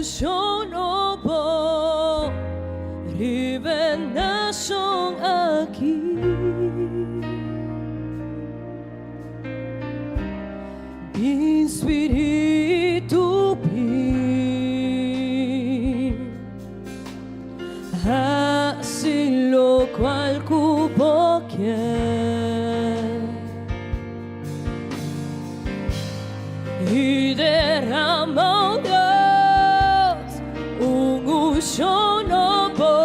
unshon nobo riba e nashon aki. Bin Spiritu bin, hasi lokual ku bo kier. I derama, o Dios, un unshon nobo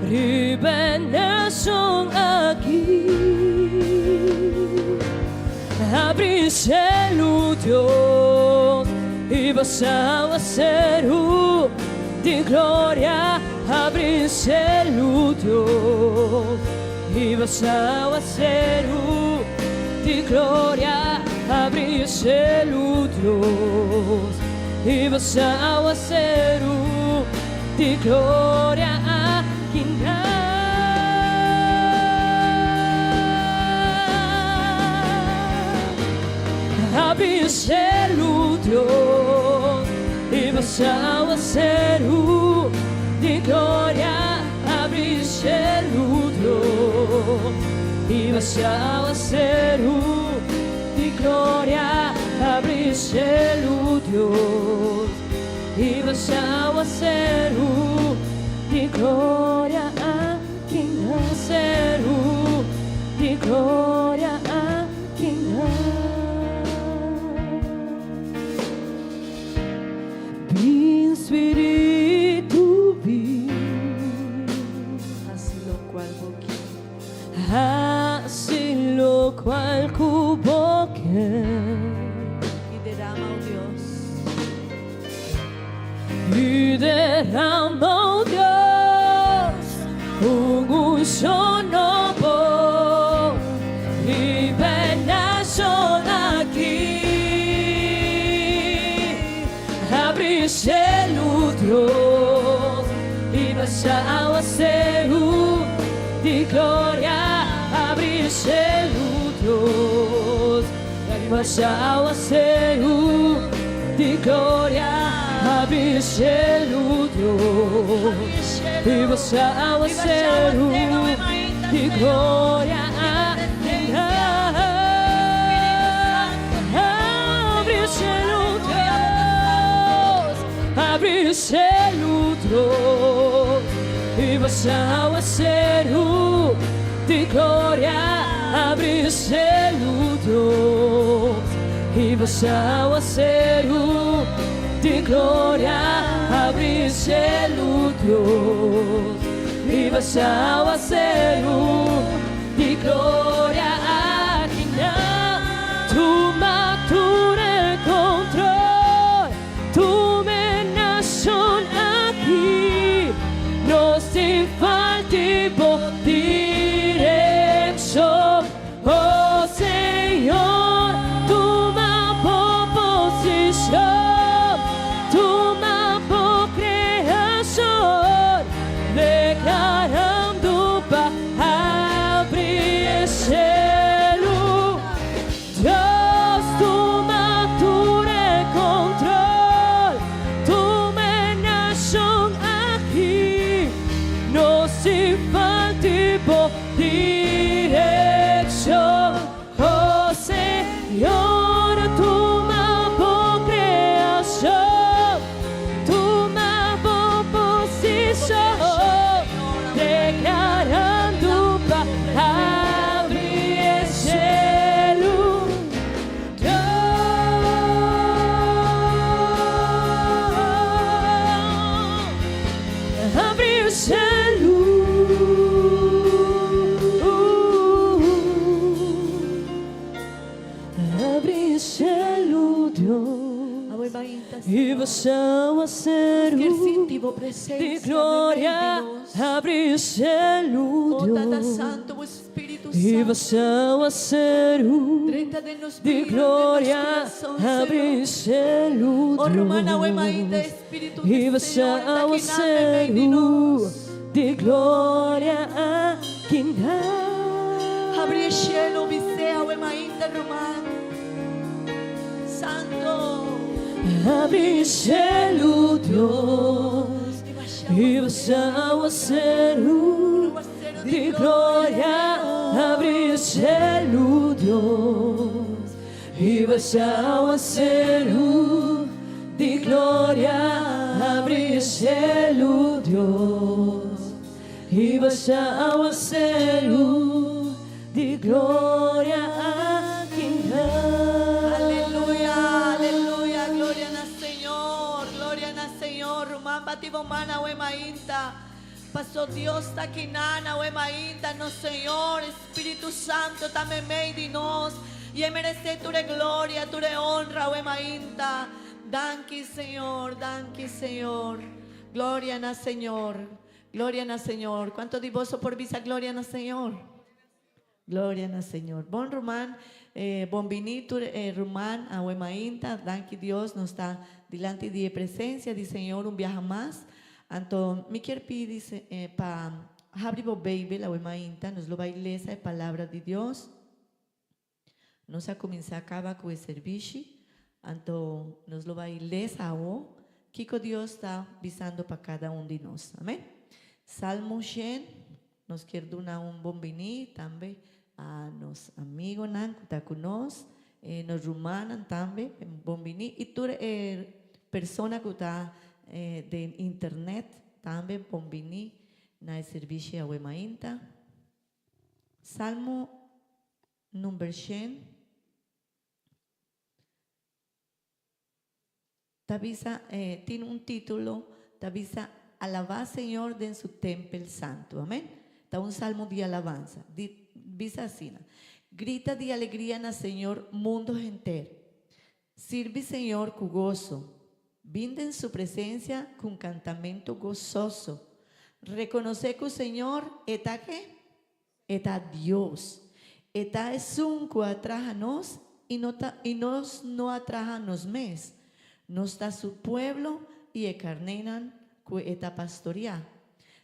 riba e nashon aki. Habri shelu, Dios, i basha awaseru di gloria. Habri shelu, Dios, i basha awaseru di gloria. Habri shelu, Dios, i basha awaseru di gloria aki nan. Habri shelu, Dios, i basha awaseru di gloria. Habri shelu, Dios, i basha awaseru di gloria. Habri shelu, Dios, i basha awaseru di gloria aki nan. Seru di gloria aki nan. Bin Spiritu bin. Hasi lokual bo ke. Hasi lokual ku bo ke. I derama, o Dios. I derama, o Dios, un unshon nobo riba e nashon aki. Habri shelu, Dios, i basha awaseru di gloria. Habri shelu, Dios, i basha awaseru di gloria. Habri shelu, Dios, i basha awaseru di gloria. Habri shelu, Dios, habri shelu, Dios, i basha awaseru di gloria. Habri shelu, Dios, i basha awaseru di gloria. Habri shelu, Dios, i basha awaseru di gloria aki nan. Tuma tur e control, tuma e nashon aki. Nos tin falta di bo direkshon. Oh Señor, tuma bo posishon, tuma bo kreashon, deklarando pa habri shelu. Dios, tuma tur e control, tuma e nashon aki. Nos tin falta di bo direkshon. Oh Señor, tuma bo kreashon, tuma bo posishon, deklarando pa habri shelu. Dios, habri shelu. Habri shelu, Dios. Awe mainta, I Señor. basha awaseru Ke sinti bo di presensia gloria. Dios. Habri shelu, Oh Tata Dios. Santu, Spiritu I Santu. basha awaseru Drenta den nos di bida, den nos gloria. kurason, Habri Señor. shelu, Oh ruman, awe mainta, Dios. Spiritu I di basha Señor, ta akinan meimei di awaseru nos. di gloria aki nan. Habri shelu, bis'é awe mainta, ruman. Santu. Abri shelu Dios i basha awaseru di gloria. Abri shelu Dios i basha awaseru di gloria. Abri shelu Dios i basha awaseru di gloria akinan. Aleluya, aleluya, gloria na Señor, gloria na Señor. Ruman bati bo man awe mainta. Paso Dios ta akinan awe mainta, nos Señor, Spiritu Santo ta meimei di nos i e meresé tur e gloria, tur e honra awe mainta. Danki Señor, danki Señor. Gloria na Señor. Gloria na Señor. Cuanto di boso por bisa gloria na Señor? Gloria na Señor. Bon ruman, bon bini tur e ruman awe mainta. Danki Dios nos ta dilanti di e presencia di Señor un biaha mas. Anto mi kier pidi pa habri bo Bijbel awe mainta. Nos lo bay lesa e palabra di Dios. Nos a kuminsá kaba ku e sirbishi, anto nos lo bai lesa awo kiko Dios ta bisando pa kada un di nos. Amen. Salmo shen, nos kier duna un bon biní tambe a nos amigonan ku ta ku nos, nos rumannan tambe, bon biní, i tur e persona ku ta den internet tambe bon biní na e sirbishi awe mainta. Salmo number shen ta bisa, tin un título ta bisa Alabá Señor den su tempel santu. Amén. Ta un salmo di alabansa. Di bisa asina, Grita di alegria na Señor mundo henter. Sirbi Señor ku goso. Bin den su presensia ku un kantamentu gososo. Rekonosé ku Señor e ta ke? E ta Dios. E ta esun ku a traha nos i no ta i nos no a traha nos mes. Nos ta su pueblo i e karnénan ku e ta pastoriá.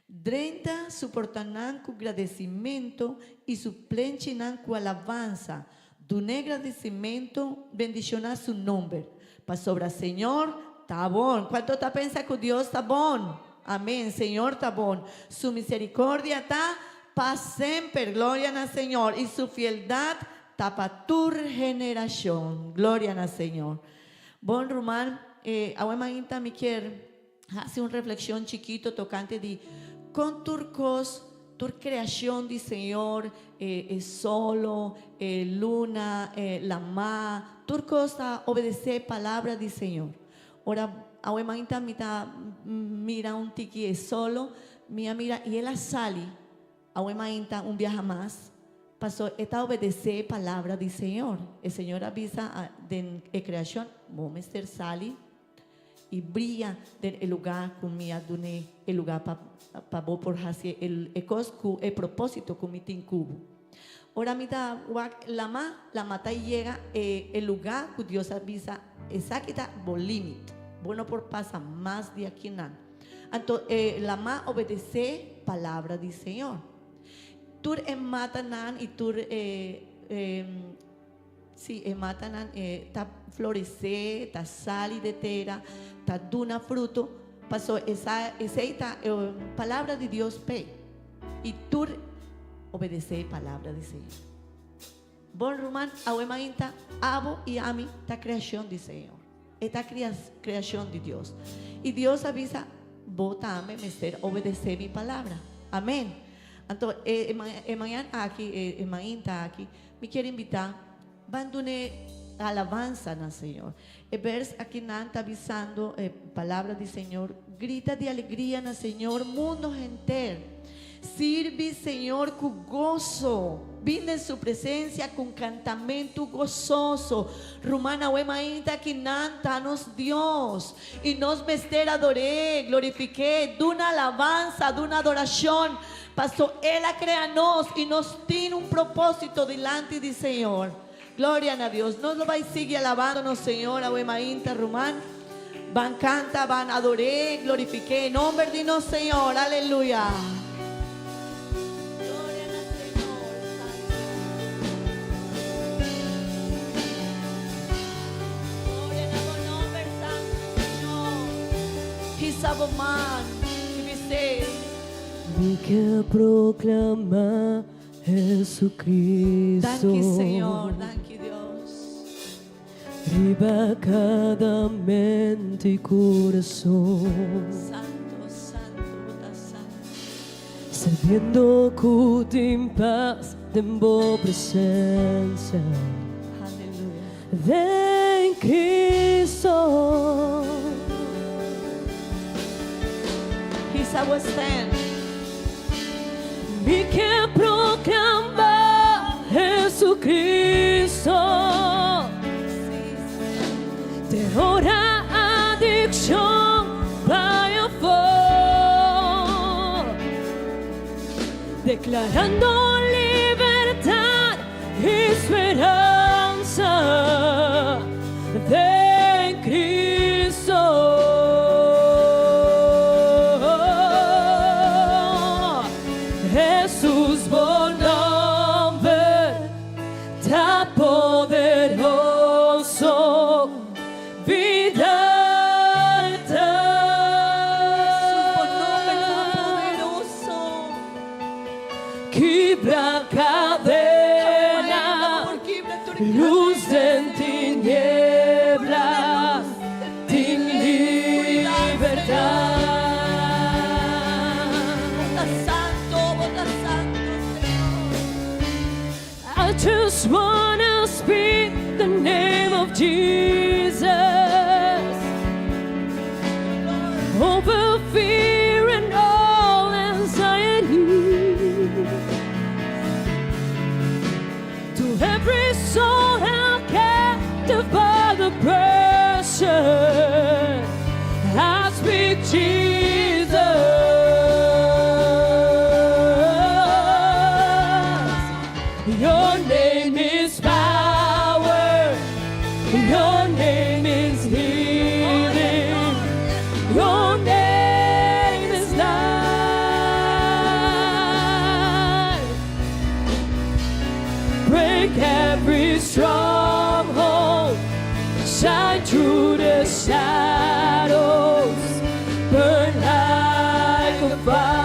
Drenta su portanan ku gradesimentu i su plenchinan ku alabansa. Dun'é gradesimentu, bendishoná su nomber. Pasobra Señor ta bon. Kuantu ta pensa ku Dios ta bon? Amén. Señor ta bon. Su misericordia ta pa semper. Gloria na Señor. I su fieldat ta pa tur generashon. Gloria na Señor. Bon ruman, awe mainta mi kier hasi un reflexion chikito tocante di con tur cos, tur creacion di Señor, e e solo, e luna, e lama, tur cos ta obedece palabra di Señor. Ora awe mainta mi ta mira un tiki e solo, mi a mira y el a sali awe mainta un biaha mas, paso e ta obedece palabra di Señor. E Señor a bisa den e creacion, bo mester sali i bria den e lugá ku mi a dun'é, e lugá pa pa bo por hasi e kos ku e propósito ku mi tin ku bo. Ora mi ta wak lama, lama ta yega e e lugá ku Dios a bisa, Esaki ta bo límit, bo no por pasa mas di akinan. Anto e lama obedesé palabra di Señor. Tur e matanan i tur e e. Sí, e matanan e ta floresé, ta sali de tera, ta duna fruto, paso esa esei ta e palabra di Dios p'e, i tur obedesé e palabra di Señor. Bon ruman, awe mainta abo i ami ta kreashon di Señor. E ta kreashon di Dios. I Dios a bisa, Bo tambe mester obedesé mi palabra. Amén. Anto e e mañan aki, e e mainta aki, Mi kier invitá ban dun'é alabansa na Señor. E bers akinan ta bisando e palabra di Señor, Grita di alegria na Señor mundo henter. Sirbi Señor ku goso. Bin den su presensia ku un kantamentu gososo. Ruman awe mainta akinan ta nos Dios i nos mester ador'é, glorifik'é, duna alabansa, duna adorashon. Paso El a crea nos y nos tin un propósito dilanti di Señor. Gloria na Dios. Nos lo bay sigui alabando nos Señor awe mainta ruman. Ban canta, ban ador'é, glorifiqu'é e nomber di nos Señor. Aleluya. Gloria na Señor. Santo. Gloria na bo nomber santo. Hisa bo man i bis'é. Mi ke proklamá Jesucristo. Danki Señor, danki Dios. Riba kada mente i kurason. Santo, santo, bo ta santo. Sabiendo ku tin pas den bo presensia. Aleluya. Den Cristo. Hisa bo stem. Mi ke proklamá Jesucristo. Sí, Señor. Te ora adikshon bai afó. Deklarando libertat i speransa den Cristo. Jesus bo nòmber ta poderoso, bida Jesús, bo nòmber ta poderoso. Kibra kadena, lus den tiniebla, tin libertat. Bo ta santo, bo ta santo, Señor. I just wanna speak the name of Jesus over fear and all anxiety. To every soul held captive by the pressure, I speak Jesus. Your name is power. Your name is healing. Your name is life. Break every stronghold. Shine through the shadows. Burn like a fire.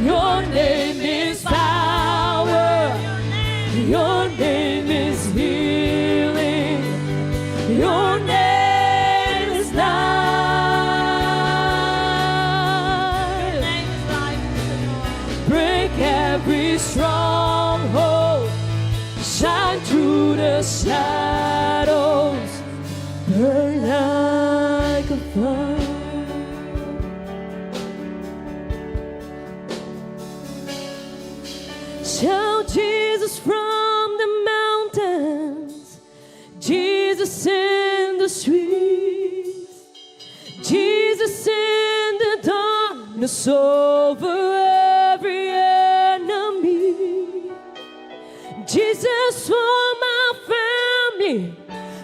Your name is power. Your name is healing. Your name is life. Name is life, Señor. Break every stronghold. Shine through the shadows. Burn like a fire. Shout Jesus from the mountains, Jesus in the streets, Jesus in the darkness over every enemy. Jesus for my family,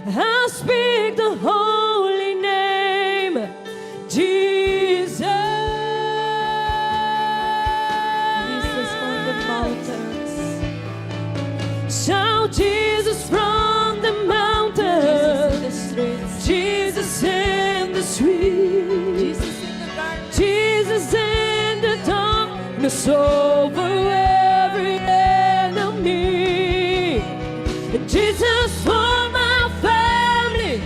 I speak the holy name, Jesus. Jesus from the mountains. Shout Jesus from the Jesus in mountains, the streets. Jesus in the streets, Jesus in the darkness. Jesus in the darkness over every enemy. Jesus for my family,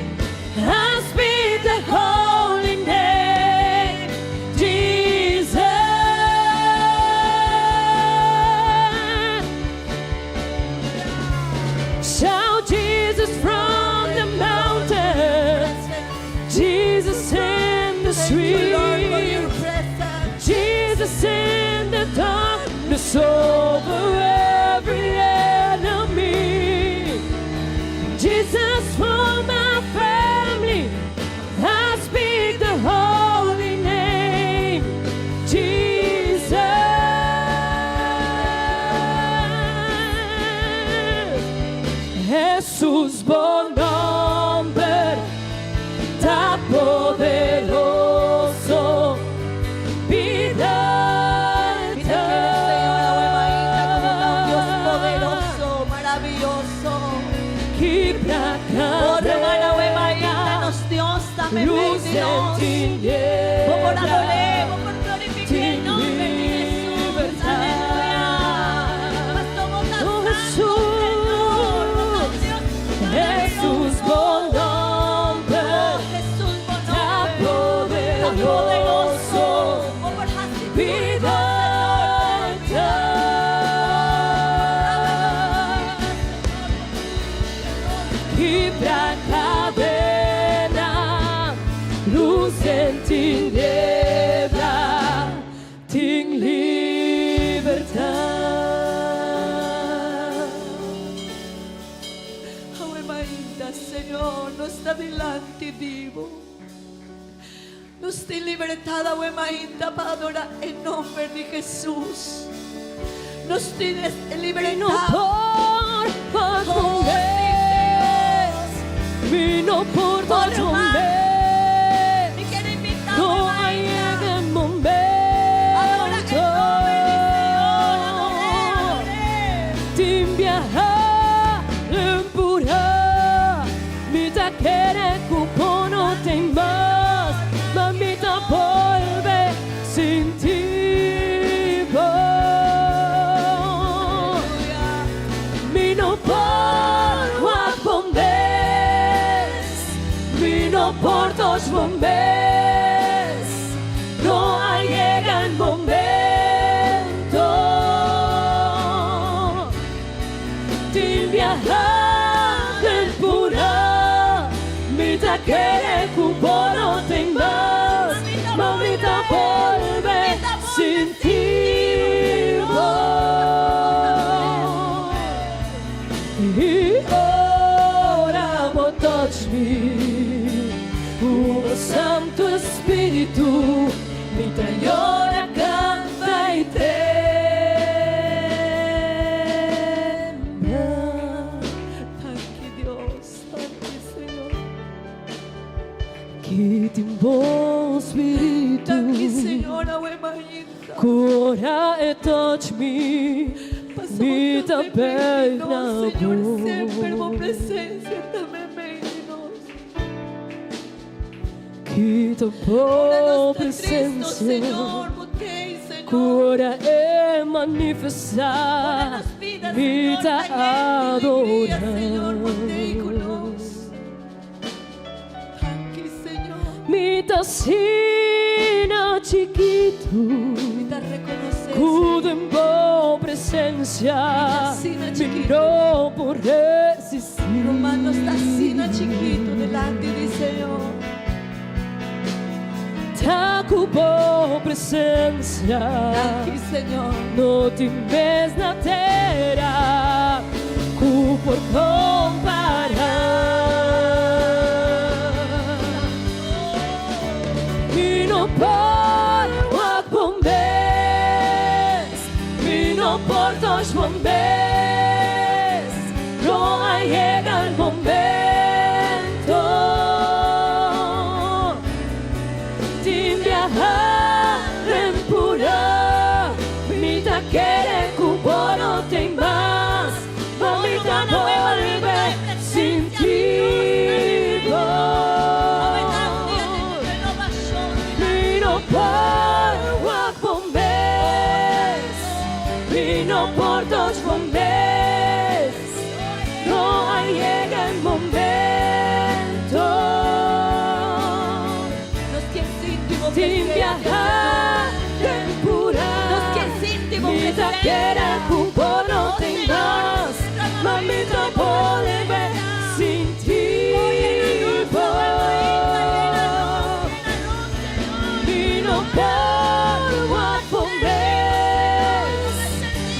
I speak the holy name, Jesus. Shout Jesus from the mountains, Jesus in the Thank you, Lord, for your streets, presence. Jesus in the darkness over every enemy. Jesus for my family, I speak the holy name, Jesus. Jesus bo nòmber ta poderoso, bida Mi ta kere Señor, awe mainta ku bo ta un Dios poderoso, maravioso. Kibra Oh, kadena. Luz meimei di den nos. Bo por tiniebla, ador'é, bo por glorifik'é e tin nomber di Hesus. Aleluya. libertad. Pasó bo ta Oh santo, Señor. Bo ta Jesús, un Dios Jesús, maraviyoso. bo Oh, nomber Hesus, bo ta nomber ta poderoso. poderoso. Bo por hasi tur Bida kos, Señor. ta. Kibra kadena, lus den tiniebla, tin libertat. Awe mainta, Señor, nos ta dilanti di Bo. Nos tin libertat awe mainta pa adorá e nomber di Hesus. Nos tin Mi no libertat. por wak Oh, bo sí, mes, Señor. mi no por Por touch mas, mes, mi ke invitá no awe a mainta. yega e Adorá momento. e nomber di Señor, ador'é, ador'é. Tin biaha den purá, mi ta kere ku bo no t'ei mas, ma mi ta bolbe sinti bo. Aleluya. Mi no por wak bo mes, mi no por touch bo mes, no a yega e momento. Tin biaha den purá, mi ta kere ku bo no t'ei mas, ma mi ta bolbe sinti bo. I ora bo touch mi, ku bo Santu Spiritu, mi ta yora, kanta i tembla. Thank you, Dios. Thank you, Señor. Ki tin bo Spiritu, Thank you, Señor. Awe mainta. ku ora e touch mi, Pasó mi ta ta meimei di nos, na Señor. Semper bo bo. presensia ta meimei di nos. Ki ta Ora bo nos ta tristu, presensia, Señor. Bo t'ei, Señor. ku ora e manifestá, Ora nos bida, mi Señor, ta ta yen di alegria, Señor. adorá. Bo t'ei ku nos. Thank you, Señor. Mi ta asina chikitu, Mi ta rekonosé, ku Señor. den bo presensia, asina mi chikitu. no por resistí. Ruman, nos ta asina chikitu dilanti di Señor. Ta ku bo presensia, Thank you, Señor. no tin mes na tera ku por kompará. Mi no por wak bo mes, mi no por touch bo mes, no a yega e momento. Tin biaha den purá, mi ta kere ku bo no t'ei mas, ma mi ta bolbe sinti bo. Mi no por wak bo mes, mi no por touch bo mes, no a yega e momento. Nos ke sinti bo Tin presensia, biaha Señor. den purá, Nos ke sinti bo mi ta kere presensia. ku bo no Oh, t'ei Señor, mas, ma mi ta bolbe sinti bo. Mi no por wak bo mes,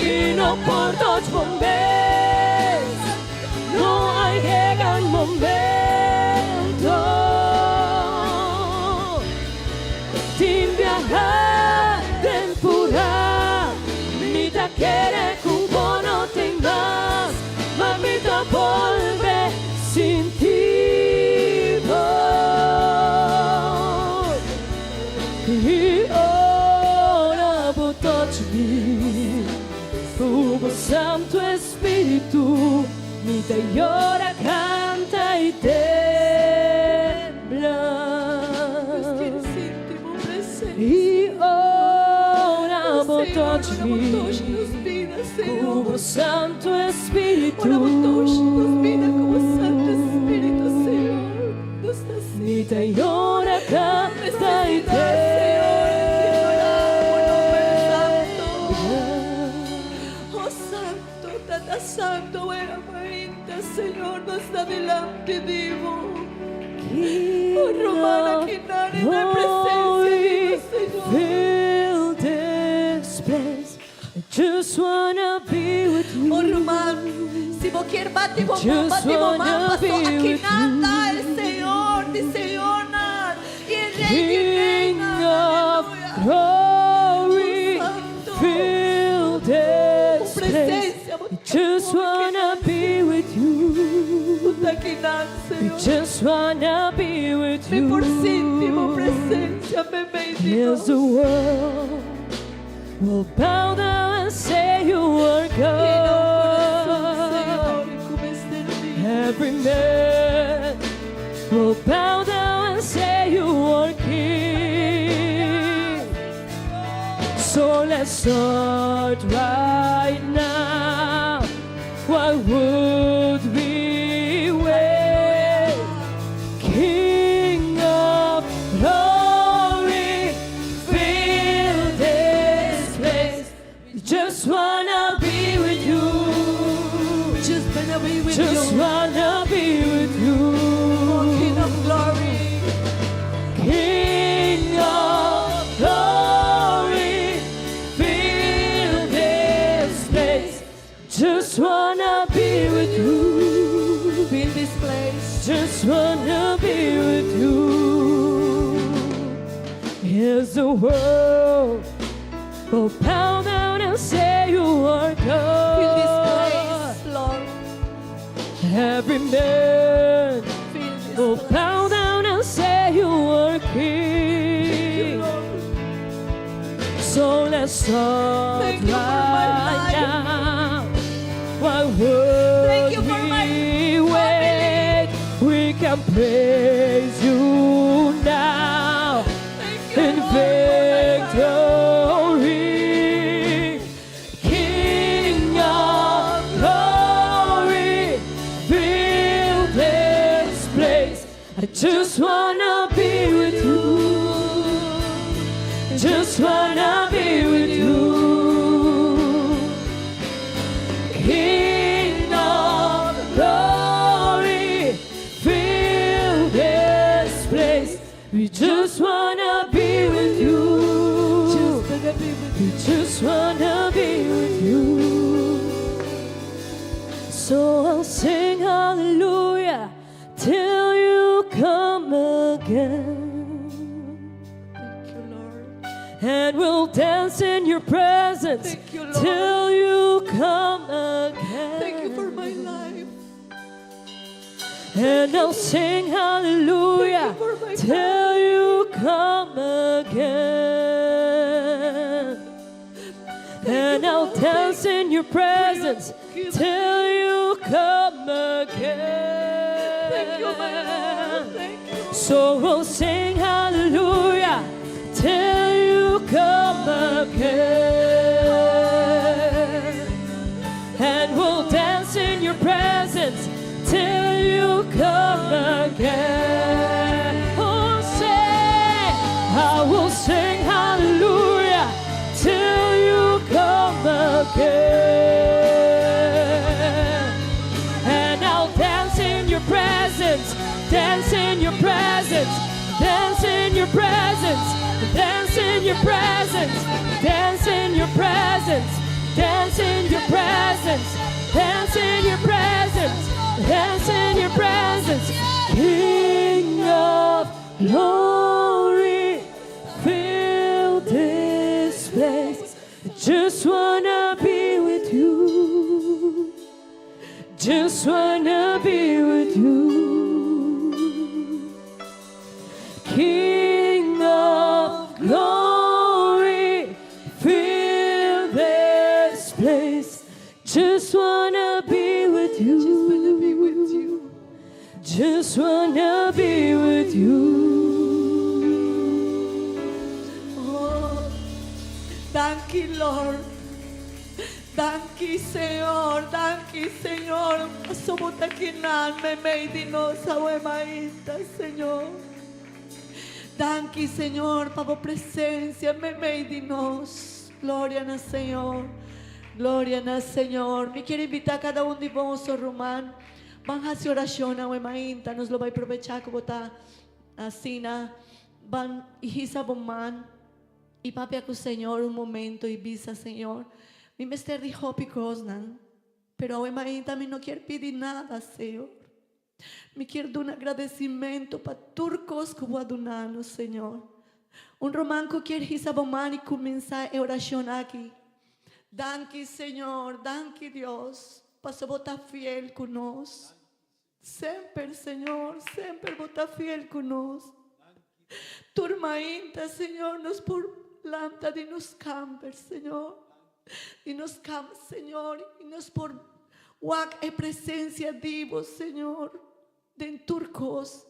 mi no por touch bo mes, no a yega e momento. Tin biaha den purá, mi ta kere ku bo no t'ei mas, ma mi ta bolbe sinti bo. I ora bo touch mi, ku bo Santu Spiritu, mi ta yora, kanta i tembla. Santo Espíritu. Ora bo touch nos bida ku bo Santo Spiritu, Señor. Nos ta Mi ta yora, canta y Necesidad, Señor, di adorá bo nomber santo. Oh Santo, Tata Santo, wera mainta, Señor, nos ta dilanti di bo. Oh, Romana, kinari na presencia di bo, Señor. Fill this place. I just wanna be with you. Oh, Roman, si bo kier bati bo man, Just bati bo man, wanna paso be aki with nan ta you. e Señor di señornan y e Rey di King reynan. of Aleluya. glory, Oh, Santo. fill this Bo place. presencia, bo I just wanna be with you. Ta akinan, I Señor. just wanna be with Mi you. por sinti bo presencia, meimei di Yes, the nos. world will bow down and say you are Llena un corazón, God. Señor, ku mester di. Every man will bow down and say you are king. So let's start right now. Why would we wait? King of glory, fill this place. Just wanna be with you. Just wanna be with Just you. wanna be with you. Oh, King of glory. King of glory, fill this place. Just wanna be with you. Fill this place. Just wanna be with you. Here's the world will bow down and say you are Fill this God. place, Lord. Every man Fill this will place. bow down and say you are Thank you, king. Lord. So let's start Thank you for my right life. now. Why would Thank you for my we wait? We can praise you now Thank you, in Lord, for my victory. King of glory, fill this place. I just wanna be with you. Just wanna be with you. King of glory, fill this place. We just wanna be with you. Just wanna be with We just wanna be with you. So I'll sing hallelujah till you come again. Thank you, Lord. And we'll dance in your presence Thank you, Lord. till you come again. Thank you for my life. And I'll sing hallelujah Thank you for my till you come again. And you for I'll all dance in your presence given. till you come again. Thank you, my Lord. Thank you. So we'll sing hallelujah till you come again. And we'll dance in your presence till you come again. Oh, say, I will sing hallelujah till you come again. And I'll dance in your presence, dance in your presence, dance in your presence, dance in your presence, dance in your presence, dance in your presence, dance in your presence, dance in your presence. King of glory, fill this place. Just wanna be with you. Just wanna be with you. King of glory, fill this place. Just wanna be with you. Just wanna be with you. Just wanna be with you. Oh, thank you, Lord. Danki Señor, danki Señor, paso bo ta kinan meimei di nos awe mainta, Señor. Danki Señor pa bo presencia meimei di nos. Gloria na Señor, gloria na Señor. Mi kier invita cada un di boso, ruman, ban haci oracion awe mainta. Nos lo bay probecha cu bo ta asina. Ban hisa bo man. I papia ku Señor un momento i bisa, Señor, mi mester di hopi kosnan, pero awe mainta mi no kier pidi nada, Señor. Mi kier duna agradesimentu pa tur kos ku Bo a duna nos, Señor. Un ruman ku kier hisa bo man i kuminsá e orashon aki. Danki, Señor, danki, Dios, pasobra Bo ta fiel ku nos. Semper, Señor, semper Bo ta fiel ku nos. Tur mainta, Señor, nos por lanta di nos kamber, Señor, di nos kama, Señor, i nos por wak e presensia di Bo, Señor, den tur kos.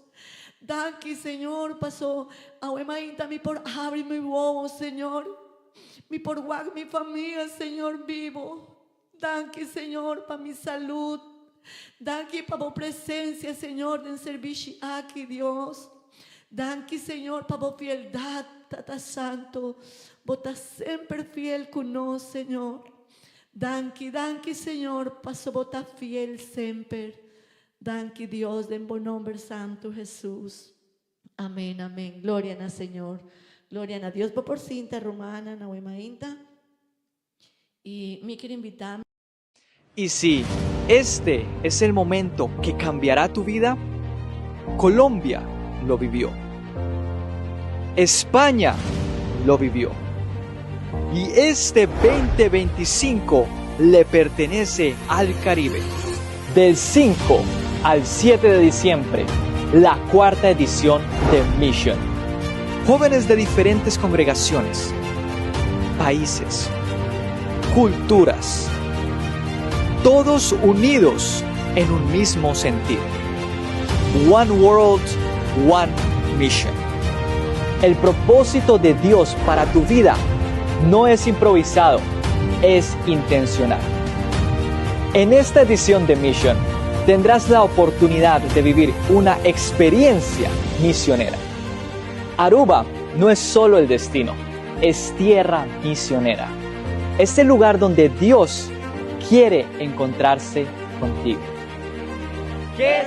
Danki, Señor, paso awe mainta mi por habri mi wowo, Señor, mi por wak mi famia, Señor, bibo. Danki Señor pa mi salud. Danki pa bo presencia Señor den servishi aki Dios. Danki Señor pa bo fieldad Tata Santo. Bo ta semper fiel cu nos Señor. Danki danki Señor paso bo ta fiel semper. Danki Dios den bo nomber Santo Jesus. Amen amen gloria na Señor. Gloria na Dios. Bo por sinta rumana na wemainta. Y mi kier invita. Y si este es el momento que cambiará tu vida, Colombia lo vivió. España lo vivió. Y este 2025 le pertenece al Caribe. Del 5 al 7 de diciembre, la cuarta edición de Mission. Jóvenes de diferentes congregaciones, países, culturas, todos unidos en un mismo sentir. One World, One Mission. El propósito de Dios para tu vida no es improvisado, es intencional. En esta edición de Mission tendrás la oportunidad de vivir una experiencia misionera. Aruba no es solo el destino, es tierra misionera. Es el lugar donde Dios quiere encontrarse contigo. ¿Qué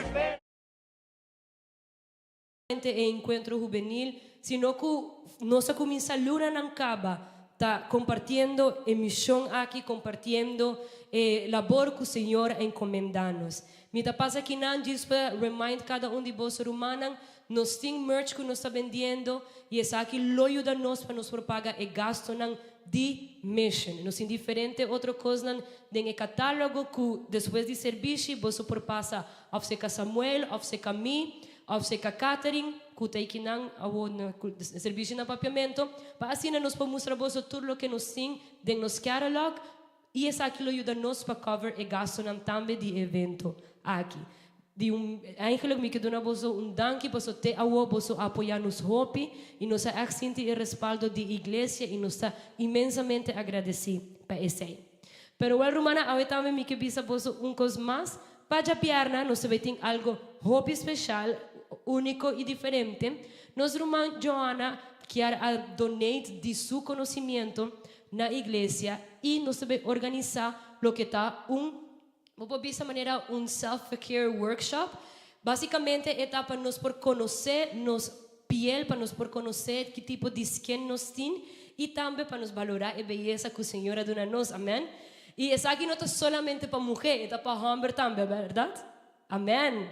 e encuentro hubenil, sino cu nos a cuminsa lunanan caba ta compartiendo e mision aki, compartiendo e labor cu Señor a encomenda nos. Mi ta pasa akinan djis pa remind cada un di boso rumannan, nos tin merch cu nos ta bendiendo y esaki lo yuda nos pa nos por paga e gastonan di mission. Nos tin diferente otro cosnan den e catalogo cu despues di servishi boso por pasa of seca Samuel of seca mi of seca Catherine cu ta ekinan awo na servishi na Papiamento pa asina nos por mustra boso tur loke nos tin den nos catalog y esaki lo yuda nos pa cover e gastonan tambe di e evento aki. Di un eigenlijk mi ke duna boso un danki paso te awo boso a apoya nos hopi y nos a echt sinti e respaldo di iglesia y nos ta inmensamente agradeci pa esey. Pero wel rumannan awe tambe mi ke bisa boso un cos mas, pa djabièrnè nos ta bay tin algo hopi special, unico y diferente. Nos ruman Johanna kier a donate di su conocimiento na iglesia y nos ta bay organisa loke ta un Bo por bisa manera un self-care workshop. Básicamente e ta pa nos por conoce nos piel, pa nos por conoce ki tipo di skin nos tin y tambe pa nos balora e beyesa cu Señor a duna nos. Amen. Y esaki no ta solamente pa muhe, e ta pa homber tambe, berdad? Amen.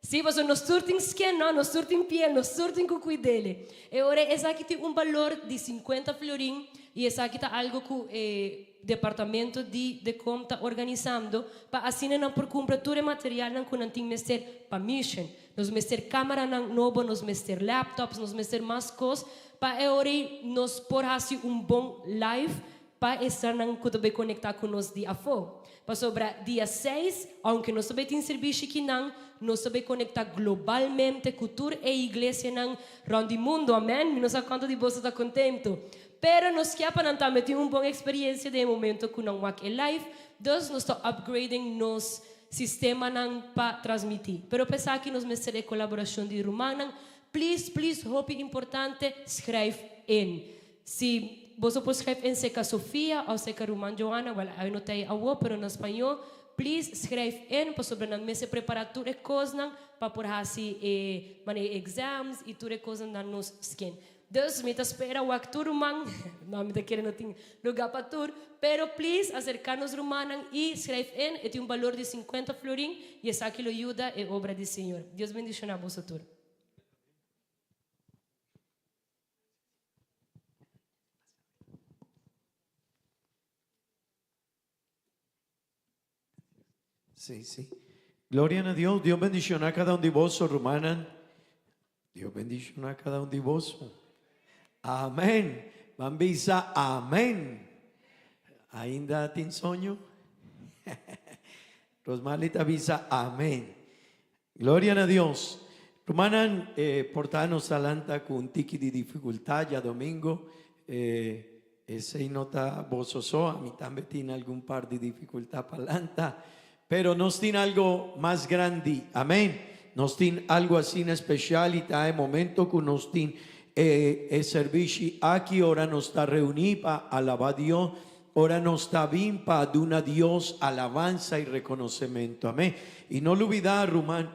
Sí, pasobra nos tur tin skin, no? Nos tur tin piel, nos tur tin ku kuid'el. E ora esaki tin un balor di sinkuenta florin i esaki ta algu ku e departamento di DECOM ta organisando pa asina nan por kumpra tur e materialnan ku nan tin mester pa mission. Nos mester kameranan nobo, nos mester laptops, nos mester mas kos pa e ora ei nos por hasi un bon live Pa esnan ku ta bai konektá ku nos di afó. Pasobra dia seis, ounke nos ta bai tin sirbishi kinan, nos ta bai konektá globalmente ku tur e iglesianan rònt di mundu. Amèn! Mi no sa kuantu di boso ta kontentu. Pero nos kier pa nan tambe tin un bon experiencia den e momento cu nan wak e live, dus nos ta upgrading nos sistemanan pa transmiti. Pero pa esaki nos mester e colaboracion di rumannan. Please, please, hopi importante, schrijf in. Si boso por schrijf in seca Sofia of seca ruman Johanna, wel ay no ta ei awo, pero na spañó, please schrijf in pasobra nan mester prepara tur e cosnan pa por haci e manera e exams y tur e cosnan na nos skin. Dus mi ta spera wak tur ruman, no mi ta kere no tin luga pa tur, pero please acerca nos rumannan y schrijf in, e tin un balor di cincuenta florin y esaki lo yuda e obra di Señor. Dios bendiciona boso tur. Sí, sí. Gloria na Dios. Dios bendiciona cada un di boso, rumannan. Dios bendiciona cada un di boso. Amén. Ban bisa amén. Ainda tin soño? Rosmali ta bisa amén. Gloria na Dios. Rumannan, eh, por ta nos a lanta cu un tiki di dificultad djadomingo. Eh, esey no ta boso so, ami tambe tin algun par di dificultad pa lanta. Pero nos tin algo mas grandi. Amen. Nos tin algo asina especial y ta e momento cu nos tin e, e servishi aki ora nos ta reuni pa alaba Dios. Ora nos ta bin pa duna Dios alabansa i rekonosementu. Amén. I no lubidá, ruman,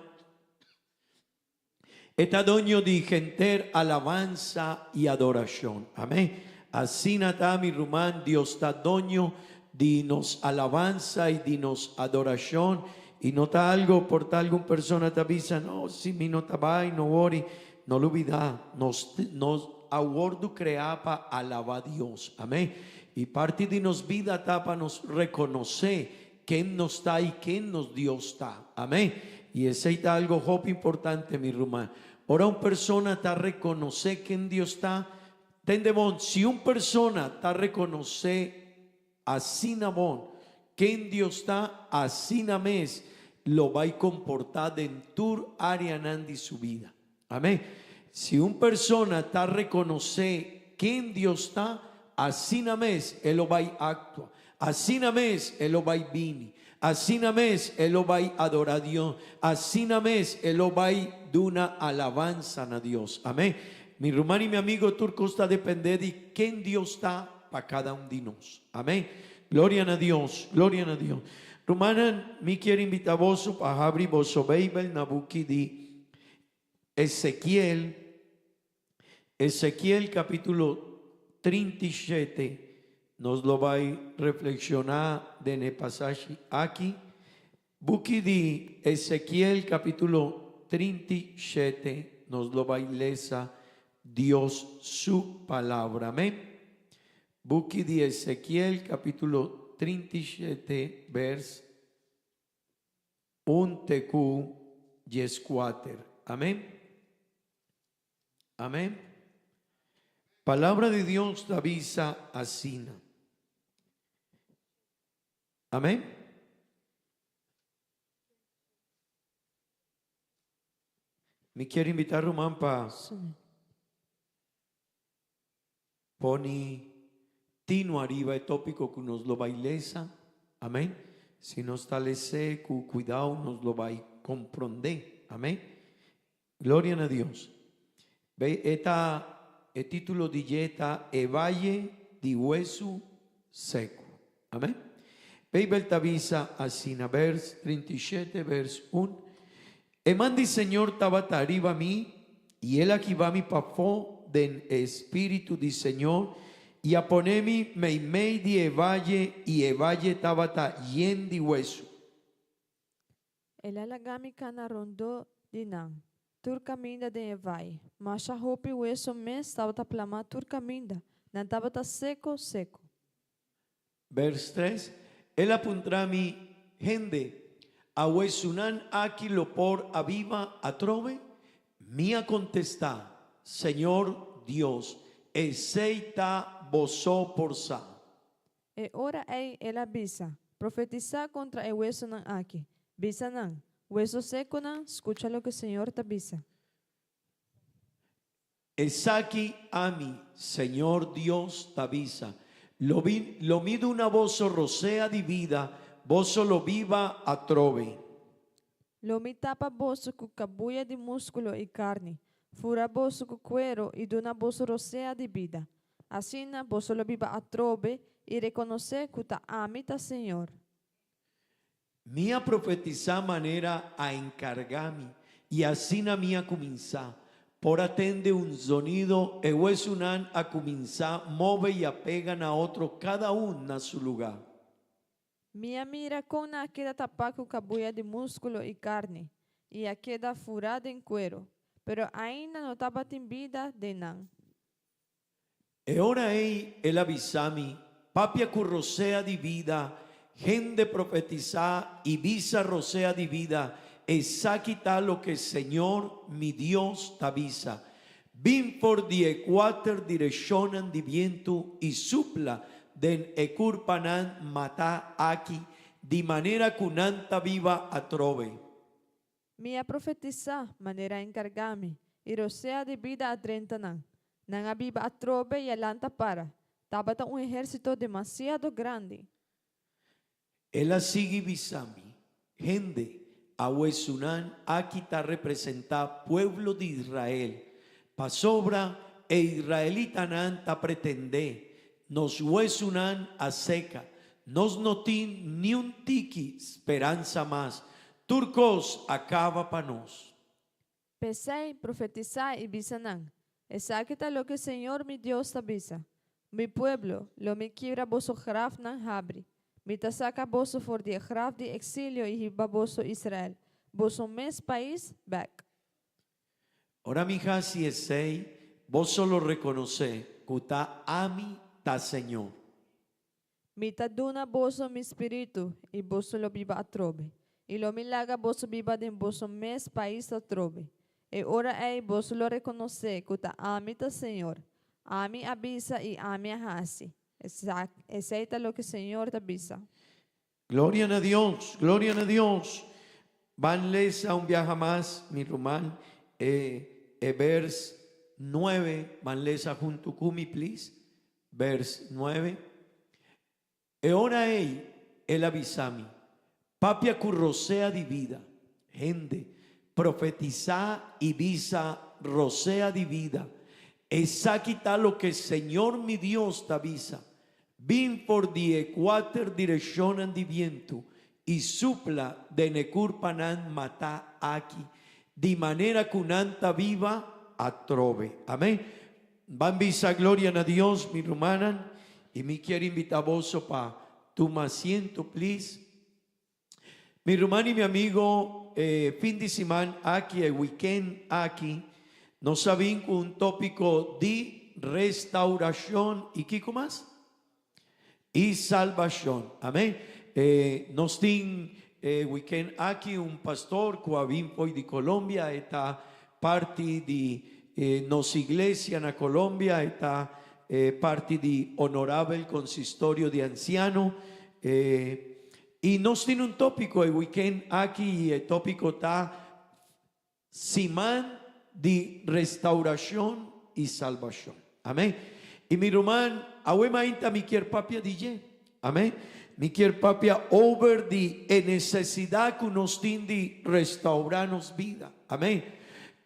E ta doño di henter alabansa i adorashon. Amén. Asina ta, mi ruman, Dios ta doño di nos alabansa i di nos adorashon. I no ta algo, por ta algun persona ta bisa, No, si mi no ta bai, no wori. No lubidá, nos, nos a wòrdu kreá pa alabá Dios. Amén. I parti di nos bida ta pa nos rekonosé ken nos ta i ken nos Dios ta. Amén. I esei ta algo hopi importante, mi ruman. Ora un persona ta rekonosé ken Dios ta, tende bon, si un persona ta rekonosé Asina bon, ken Dios ta, asina mes lo bai komportá den tur áreanan di su bida. Amén. Si un persona ta rekonosé ken Dios ta, asina mes e lo bai aktua, asina mes e lo bai bini, asina mes e lo bai adorá Dios, asina mes e lo bai duna alabansa na Dios. Amén. Mi ruman i mi amigo, tur kos ta dependé di ken Dios ta. pa kada un di nos. Amén. Gloria na Dios, gloria na Dios. Rumannan, mi kier invita boso pa habri boso Beibel na buki di Ezekiel, Ezekiel capítulo 37. Nos lo bai reflexiona den e pasashi aki. Buki di Ezekiel capítulo 37, nos lo bai lesa Dios su palabra. Amén. Buki di Ezekiel capítulo 37 vers 1 te cu 14. Amén. Amén. Palabra di Dios ta bisa asina. Amén. Mi kier invita ruman pa poni tino ariba e topico cu nos lo bay lesa. Amén. Si nos ta les'é cu cuidao nos lo bay comprende. Amén. Gloria na Dios. Bay e ta e titulo di dje ta E Valle di Huesu Seku. Amen. Beibel ta bisa asina, vers 37, vers 1, E man di Señor tabata ariba mi, i El a hiba mi pafó den e Spiritu di Señor, i a pone mi meimei di e valle, i e valle tabata yen di huesu. El a laga mi kana rondó di nan, tur kaminda den e vai. Masha hopi weso mes tabata plamá tur kaminda, nan tabata seko seko. Bers tres, El a puntra mi, Hende, a wesunan aki lo por a biba atrobe? Mi a kontestá, Señor Dios, esei ta bo so por sa. E ora ei el a bisa, Profetisá kontra e wesonan aki. Bisa nan, Weso sekonan, skucha loke Señor ta bisa. Esaki ami, Señor Dios, ta bisa, Lo bin, lo mi duna boso rosea di bida, boso lo biba atrobe. Lo mi tapa boso ku kabuya di múskulo i karni, fura boso ku kuero i duna boso rosea di bida. Asina boso lo biba atrobe i rekonosé ku ta ami ta Señor. Mi a profetisá manera a enkargá mi, i asina mi a kuminsá. Por a tende un zonido, e huesunan a kuminsá move i a pega na otro kada un na su lugá. Mi a mira kon nan a keda tapá ku kabuya di múskulo i karni, i a keda furá den kuero, pero ainda no tabatin bida den nan. E ora ei el a bisa mi, Papia ku rosea di bida, hende profetisá i bisa rosea di bida, Esaki ta loke Señor, mi Dios, ta bisa, Bin for di e kuater direshonnan di bientu i supla den e kurpanan matá aki, di manera ku nan ta biba atrobe. Mi a profetisá, manera a enkargá mi, i rosea di bida a drenta nan. Nan a biba atrobe i a lanta para. Tabata un ehérsito demasiado grandi. El a sigui bisa mi, Hende, awe esunnan aki ta representá pueblo di Israel, pasobra e israelitanan ta pretendé, Nos huesunan a seka, nos no tin niun tiki speransa mas, tur kos a kaba pa nos. P'esei, profetisá i bisa nan, Esaki ta loke señor mi Dios ta bisa, Mi pueblo, lo mi kibra boso grafnan habri. Mi ta saka boso for di e graf di eksilio i hiba boso Israel, boso mes pais, bèk. Ora mi hasi esei, boso lo rekonosé ku ta ami ta Señor. Mi ta duna boso mi spiritu, i boso lo biba atrobe, i lo mi laga boso biba den boso mes pais atrobe. E ora ei boso lo rekonosé ku ta ami ta Señor. Ami a bisa i ami a hasi. Esei ta loke Señor ta bisa. Gloria na Dios, gloria na Dios. Ban lesa un biaha mas, mi ruman, e e vers nuebe, ban lesa huntu ku mi, please. Vers nuebe. E ora ei el a bisa mi, Papia ku rosea di bida, hende, profetisá i bisa rosea di bida, Esaki ta loke Señor mi Dios ta bisa, Bin for di e kuater direkshonnan di bientu i supla den e kurpanan matá aki, di manera ku nan ta biba atrobe. Amén. Ban bisa gloria na Dios, mi rumannan, i mi kier invitá boso pa tuma asiento, please. Mi ruman i mi amigo, e fin di siman aki, e weekend aki, nos a bin ku un tópiko di restaurashon i kiko mas? I salbashon. Amén. E nos tin e weekend aki un pastor ku a bin fo'i di Colombia, e ta parti di nos iglesia na Colombia, e ta parti di Honorabel Consistorio di Anciano. E I nos tin un tópiko e wikènt aki i e tópiko ta Siman di Restaurashon i Salbashon. Amèn. I mi ruman, awe mainta mi kier papia di dje. Amèn. Mi kier papia over di e nesesidat ku nos tin di restaurá nos bida. Amèn.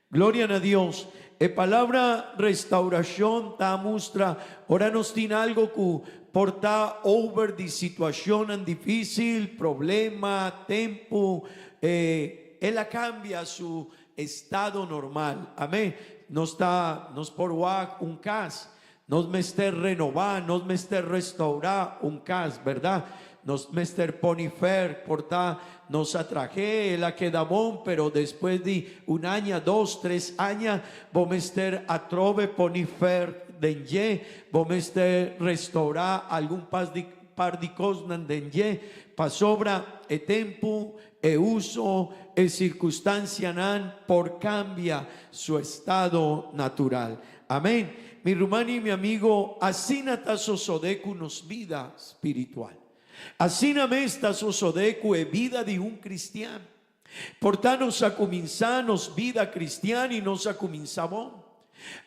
Gloria na Dios. E palabra restauracion ta mustra ora nos tin algo cu por ta over di situacionnan dificil, problema, tempo, e el a cambia su estado normal. Amen. Nos ta, nos por wak un cas, Nos mester renobá, nos mester restaurá un kas, bèrdat? Nos mester pone fèr, por ta nos a trah'é, el a keda bon, pero despues di un aña, dos, tres aña, bo mester atrobe pone fèr den dje, bo mester restaurá algun pas di par di kosnan den dje, pasobra e tempu, e uso, e sirkunstansianan por kambia su estado natural. Amén. Mi ruman i mi amigo, asina ta sosodé ku nos bida spiritual. Asina mes ta sosodé ku e bida di un kristian. Por ta nos a kuminsá nos bida kristian i nos a kuminsá bon.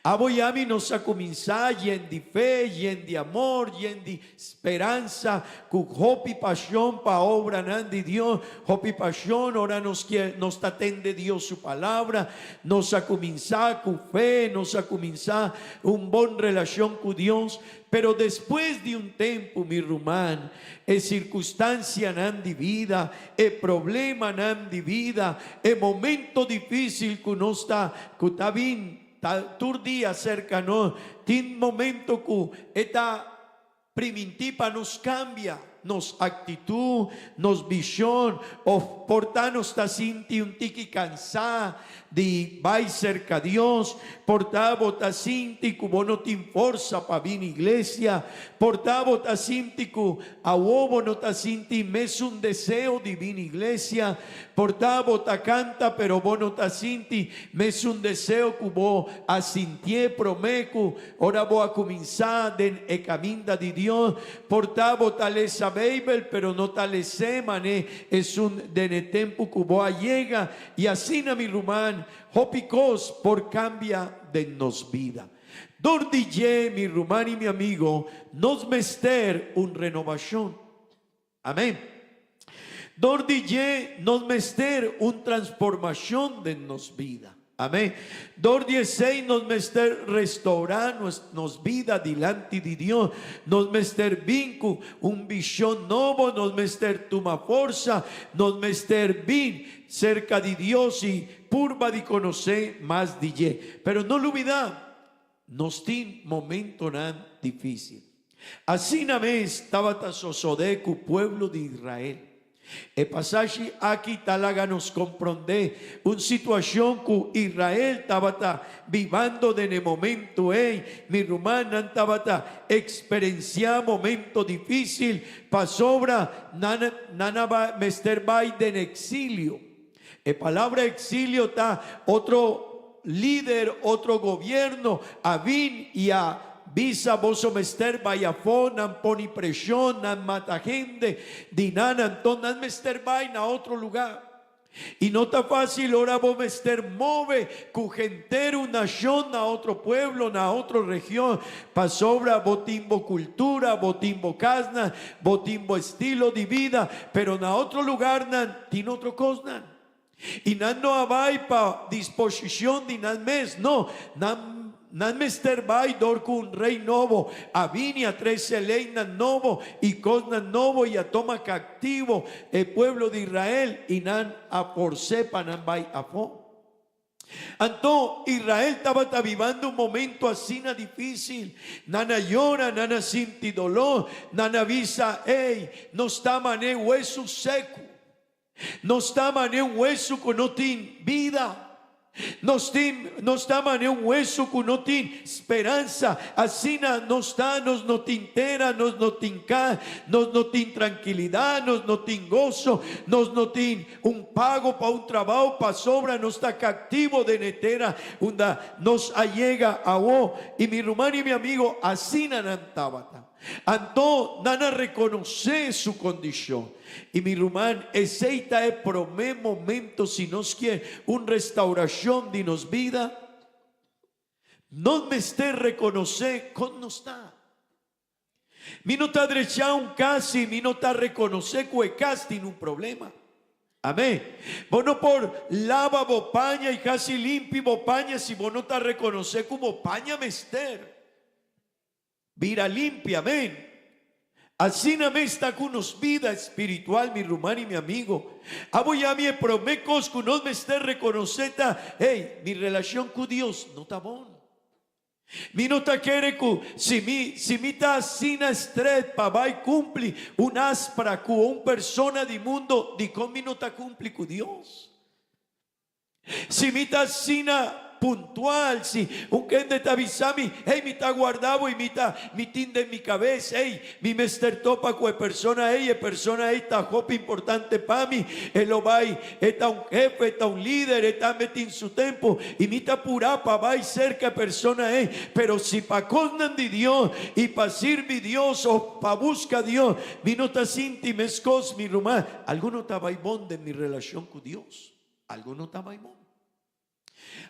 Abo i ami nos a kuminsá yen di fe, yen di amor, yen di speransa, ku hopi pashon pa obranan di Dios, hopi pashon ora nos kier nos ta tende Dios su palabra. Nos a kuminsá ku fe, nos a kuminsá un bon relashon ku Dios, pero despues di un tempu, mi ruman, e sirkunstansianan di bida, e problemanan di bida, e momento difísil ku nos ta ku ta bin ta tur dia serka nos, tin momento ku e ta primintí pa nos kambia nos aktitut, nos vishon òf por ta nos ta sinti un tiki kansá di bai serka Dios, por ta bo ta sinti ku bo no tin forsa pa bini iglesia, por ta bo ta sinti ku awo bo no ta sinti mesun deseo di bini iglesia, por ta bo ta kanta pero bo no ta sinti mesun deseo ku bo a sintié promé ku ora bo a kuminsá den e kaminda di Dios, por ta bo ta lesa Beibel pero no ta les'é man'é esun den e tempu ku bo a yega. I asina, mi ruman, hopi kos por kambia den nos bida. Dor di dje, mi ruman i mi amigo, nos mester un renobashon. Amen. Dor di dje, nos mester un transformashon den nos bida. Amen. Dor di esei nos mester restourá nos bida dilanti di Dios. Nos mester bin ku un vishon nobo, nos mester tuma forsa, nos mester bin serka di Dios i purba di konosé mas di dje. Pero no lubidá, nos tin momentonan difísil. Asina mes tabata sosodé ku pueblo di Israel. E pasashi aki ta laga nos komprondé un situashon ku Israel tabata bibando den e momentu ei. Mi rumannan tabata eksperensiá momento difísil pasobra nan nan a mester bai den eksilio. E palabra eksilio ta otro lider, otro gobierno a bin i a bisa boso mester bai afó, nan poni preshon, nan mata hende di nan, anto nan mester bai na otro lugá. I no ta fácil ora bo mester move ku henter un nashon na otro pueblo, na otro region, pasobra bo tin bo kultura, bo tin bo kasnan, bo tin bo estilo di bida, pero na otro lugarnan tin otro kosnan. I nan no a bai pa disposishon di nan mes, no, nan nan mester bai dor ku un rei nobo a bini a trese leinan nobo i kosnan nobo i a toma kaktivo e pueblo di Israel i nan a fors'é pa nan bai afó. Anto, Israel tabata bibando un momento asina difícil. Nan a yora, nan a sinti doló, nan a bisa, Ey, nos ta man'é huesu seku. Nos ta man'é un huesu ku no tin bida. Nos tin, nos ta man'é un huesu ku no tin speransa. Asina nos ta, nos no tin tera, nos no tin kas, nos no tin trankilidat, nos no tin goso, nos no tin Un pago pa un trabao pasobra nos ta cactivo den e tera unda nos a yega awo. Y mi ruman y mi amigo, asina nan tabata. Anto nan a reconoce su condicion. Y mi ruman, esey ta e prome momento si nos kier un restauracion di nos bida, nos mester reconoce con nos ta. Mi no ta drechá un kas si mi no ta rekonosé ku e kas tin un problema. Amén. Bo no por laba bo paña i hasi limpi bo paña si bo no ta rekonosé ku bo paña mester bira limpi. Amén. Asina mes ta ku nos bida espiritual, mi ruman i mi amigo. Abo ya mi e promé kos ku nos mester rekonosé ta, Hey, mi relashon ku Dios no ta bon. Mi no ta kere ku si mi si mi ta asina stret pa bai kumpli un aspra ku un persona di mundo, dikon mi no ta kumpli ku Dios? Si mi ta asina puntual, si un kende ta bisa mi, hey mi ta guarda bo i mi ta mi tin den mi kabes, hey mi mester topa ku e persona ei, e persona ei ta hopi importante pa mi, e lo bai E ta un hefe, e ta un lider, e tambe tin su tempu, i mi ta purá pa bai serka e persona ei. Pero si pa kosnan di Dios i pa sirbi Dios òf pa buska Dios, mi no ta sinti meskos, mi ruman, algu no ta bai bon den mi relashon ku Dios. Algu no ta bai bon.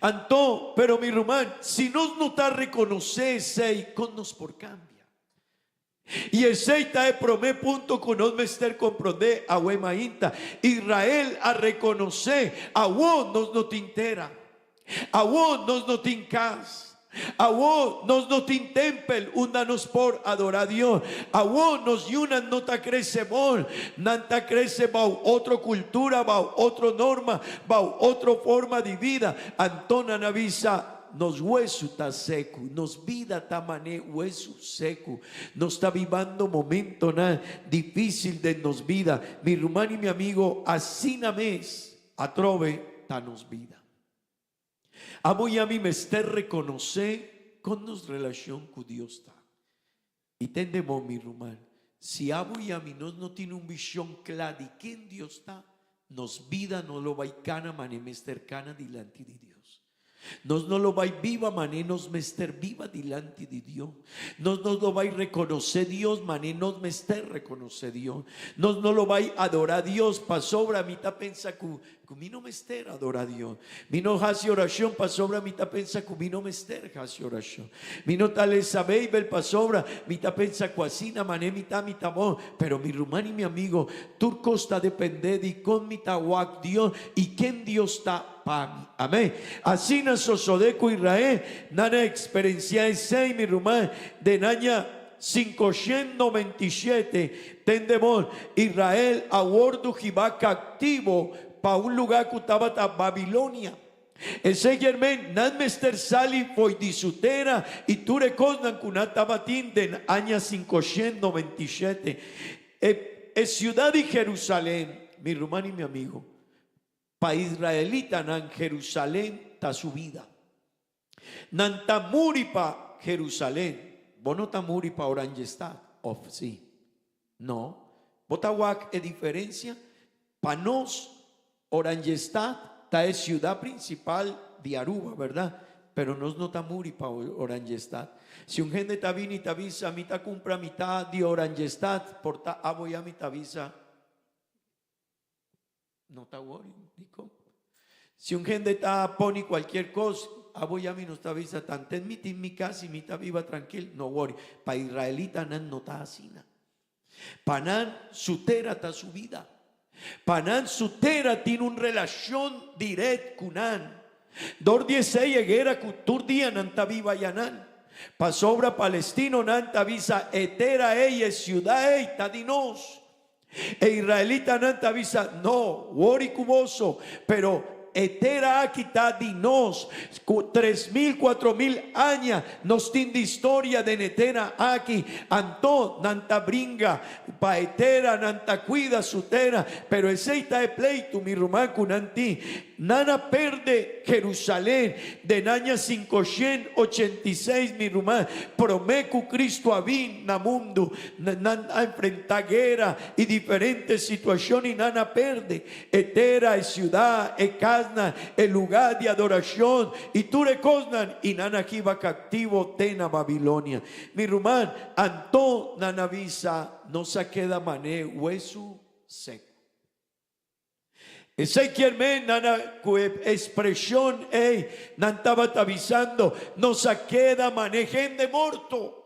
Anto, pero mi ruman, si nos no ta rekonosé esei, kon nos por kambia? I esei ta e promé punto ku nos mester komprondé awe mainta. Israel a rekonosé, Awó nos no tin tera. Awó nos no tin kas. Awó nos no tin tèmpel unda nos por adorá Dios. Awó nos yunan no ta krese bon. Nan ta krese bou otro kultura, bou otro norma, bou otro forma di bida. Anto nan a bisa, Nos wesu ta seku, nos bida ta mané wesu seku. Nos ta bibando momentonan difísil den nos bida. Mi ruman i mi amigo, asina mes atrobe ta nos bida. Abo i ami mester rekonosé kon nos relashon ku Dios ta. I tende bon, mi ruman, si abo i ami nos no tin un vishon kla di ken Dios ta, nos bida no lo bai kana manera mester kana dilanti di Dios. Nos no lo bai biba manera nos mester biba dilanti di Dios. Nos no lo bai rekonosé Dios manera nos mester rekonosé Dios. Nos no lo bai adorá Dios pasobra mi ta pensa ku Ku mi no mester adora Dios. Mi no hasi orashon pasobra mi ta pensa ku mi no mester hasi orashon. Mi no ta lesa Beibel pasobra mi ta pensa ku asina manera mi ta, mi ta bon. Pero mi ruman i mi amigo, tur kos ta depende di kon mi ta wak Dios i ken Dios ta pa mi. Amen. Asina sosode ku Israel, nan a eksperensiá esei, mi ruman, den aña 597, tende bon, Israel a wordu hibá kaktibo pa un lugá ku tabata Babilonia. Esei kier men nan mester sali fo'i di su tera i tur e kosnan ku nan tabatin den aña 597. E e siudat di Jerusalén, mi ruman i mi amigo, pa israelitanan Jerusalén ta su bida. Nan ta muri pa Jerusalén. Bo no ta muri pa Oranjestad, of si? No. Bo ta wak e diferencia? Pa nos, Oranjestad ta e ciudad principal di Aruba, verdad? Pero nos no ta muri pa Oranjestad. Si un hende ta bini ta bisa, mi ta cumpra mitad di Oranjestad, por ta abo ya mi ta bisa, No ta worry, dikon? Si un hende ta poni cualkier cos, abo y ami nos ta bisa, tanten mi tin mi cas y mi ta biba trankil, no worry. Pa israelitanan no ta asina. Pa nan su tera ta su bida. Pa nan su tera tin un relacion direct cu nan. Dor di esey e guera cu tur dia nan ta biba ayanan. Pasobra palestinonan ta bisa e tera ey, e ciudad ey ta di nos. E israelitanan ta bisa, No, wori ku boso, pero e tera aki ta di nos. Ku 3000, 4000 aña nos tin di historia den e tera aki. Anto nan ta bringa pa e tera, nan ta kuida su tera, pero esei ta e pleitu, mi ruman, ku nan tin. Nan a perde Jerusalén den aña 586, mi ruman, promé ku Cristo a bin na mundu. Nan a enfrentá guera i diferente situashon i nan a perde e tera, e siudat, e kasnan, e lugá di adorashon i tur e kosnan, i nan a hiba kaktivo te na Babilonia. Mi ruman, anto nan a bisa, Nos a keda man'é wesu seku. Esei kier men nan a ku e ekspreshon ei nan tabata bisando, Nos a keda man'é hende morto.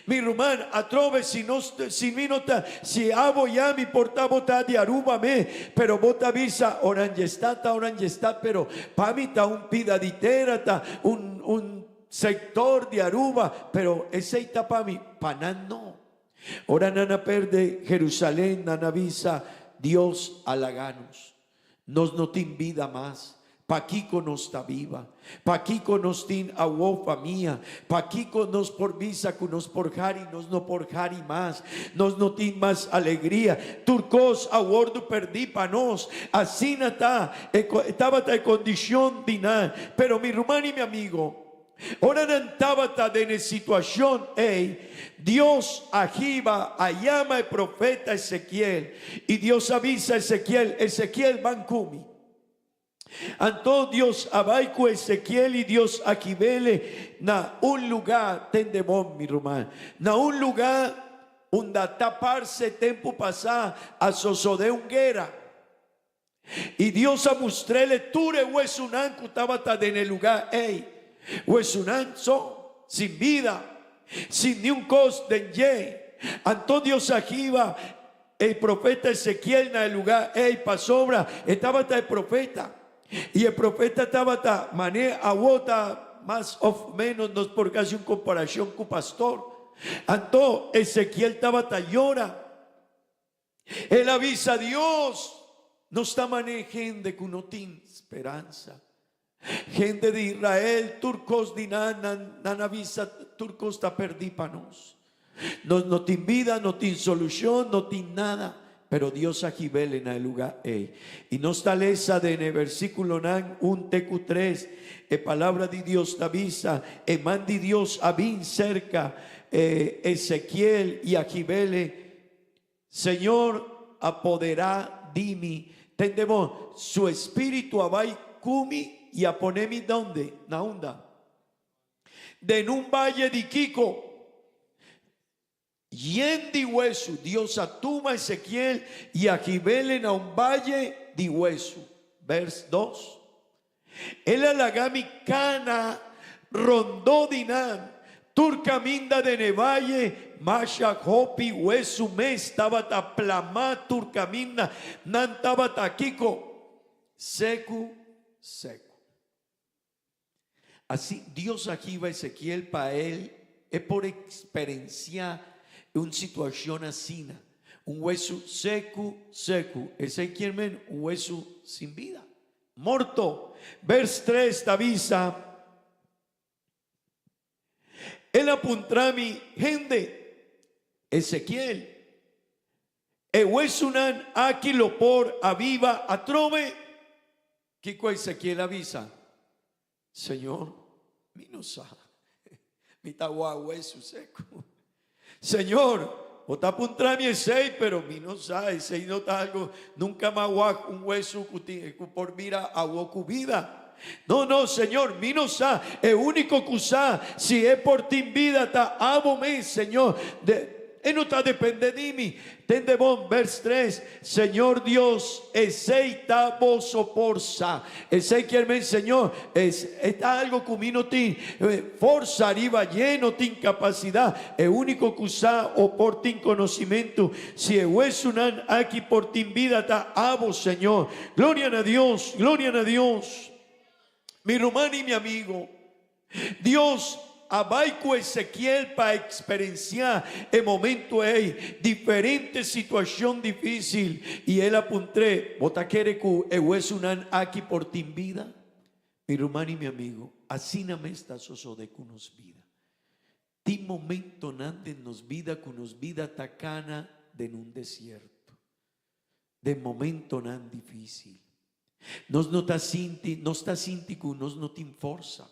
Mi ruman, atrobe si nos si mi no ta si abo ya mi por ta bo ta di Aruba me, pero bo ta bisa Oranjestad ta Oranjestad pero pa mi ta un pida di tera ta un un sektor di Aruba pero esei ta pa mi, pa nan no. Ora nan a perde Jerusalén, nan a bisa, Dios a laga nos. Nos no tin bida mas. Pakiko nos ta biba? Pakiko nos tin awo famia? Pakiko nos por bisa ku nos por hari? Nos no por hari mas. Nos no tin mas alegria. Tur kos a wordu perdí pa nos. Asina ta e tabata e kondishon di nan. Pero mi ruman i mi amigo, Ora nan tabata den e situashon ei, Dios a hiba a yama e profeta Ezekiel, i Dios a bisa Ezekiel, Ezekiel, ban ku mi. Anto Dios a bai ku Ezekiel i Dios a hib'ele na un lugá, tende bon, mi ruman, na un lugá unda ta parse tempu pasá a sosodé un guera. I Dios a mustr'ele tur e huesunan ku tabata den e lugá ei, huesunan so, sin bida, sin niun kos den dje. Anto Dios a hiba e profeta Ezekiel na e lugá ei pasobra e tabata e profeta. I e profeta tabata manera awo ta mas òf ménos nos por hasi un komparashon ku pastor. Anto Ezekiel tabata yora. El a bisa Dios, Nos ta manera hende ku no tin speransa. Hende di Israel, tur kos di nan, nan, nan a bisa tur kos ta perdí pa nos. Nos no tin bida, no tin solushon, no tin nada. Pero Dios a hib'el na e lugá ei. I nos ta lesa den e versíkulonan un te ku tres, e Palabra di Dios ta bisa, E man di Dios a bin serka e Ezekiel i a hib'el Señor a poderá di mi. Tende bon, su espíritu a bai ku mi i a pone mi donde? Na unda? Den un valle di kiko? Yen di huesu. Dios a tuma Ezequiel i a hib'el na un valle di huesu. Vers dos. El a laga mi kana rondó di nan, tur kaminda den e vaye, masha hopi huesu mes tabata plamá tur kaminda, nan tabata kiko? Seku, seku. Asi Dios a hiba Ezekiel pa el e por eksperensiá un situashon asina, un huesu seku, seku. Esei kier men un huesu sin bida. Morto. Vers tres ta bisa, El a puntra mi, Hende, Ezekiel, e huesunan aki lo por a biba atrobe? Kiko Ezekiel a bisa? Señor, mi no sa. Mi ta wak huesu seku. Señor, bo ta puntra mi esei, pero mi no sa, esei no ta algo, nunca m'a wak un huesu cu tin, cu por bira awo cu bida. No, no, Señor, mi no sa, e unico cu sa si e por tin bida ta abo mes, Señor. De, e no ta depende di mi. Tende bon, vers tres, Señor Dios, esey ta bo soporsa. Esey kier men, Señor, es, e ta algo cu mi no tin forsa ariba dje, no tin capacidad. E unico cu sa o por tin conocimento si e huesunan aki por tin bida ta abo, Señor. Gloria na Dios, gloria na Dios. Mi ruman y mi amigo, Dios a bai ku Ezekiel pa eksperensiá e momentu ei diferente situashon difísil, i el a puntr'é, Bo ta kere ku e huesunan aki por tin bida? Mi ruman i mi amigu, asina mes ta sosodé ku nos bida. Tin momentonan den nos bida ku nos bida ta kana den un desierto, den momentonan difísil. Nos no ta sinti, nos ta sinti ku nos no tin forsa.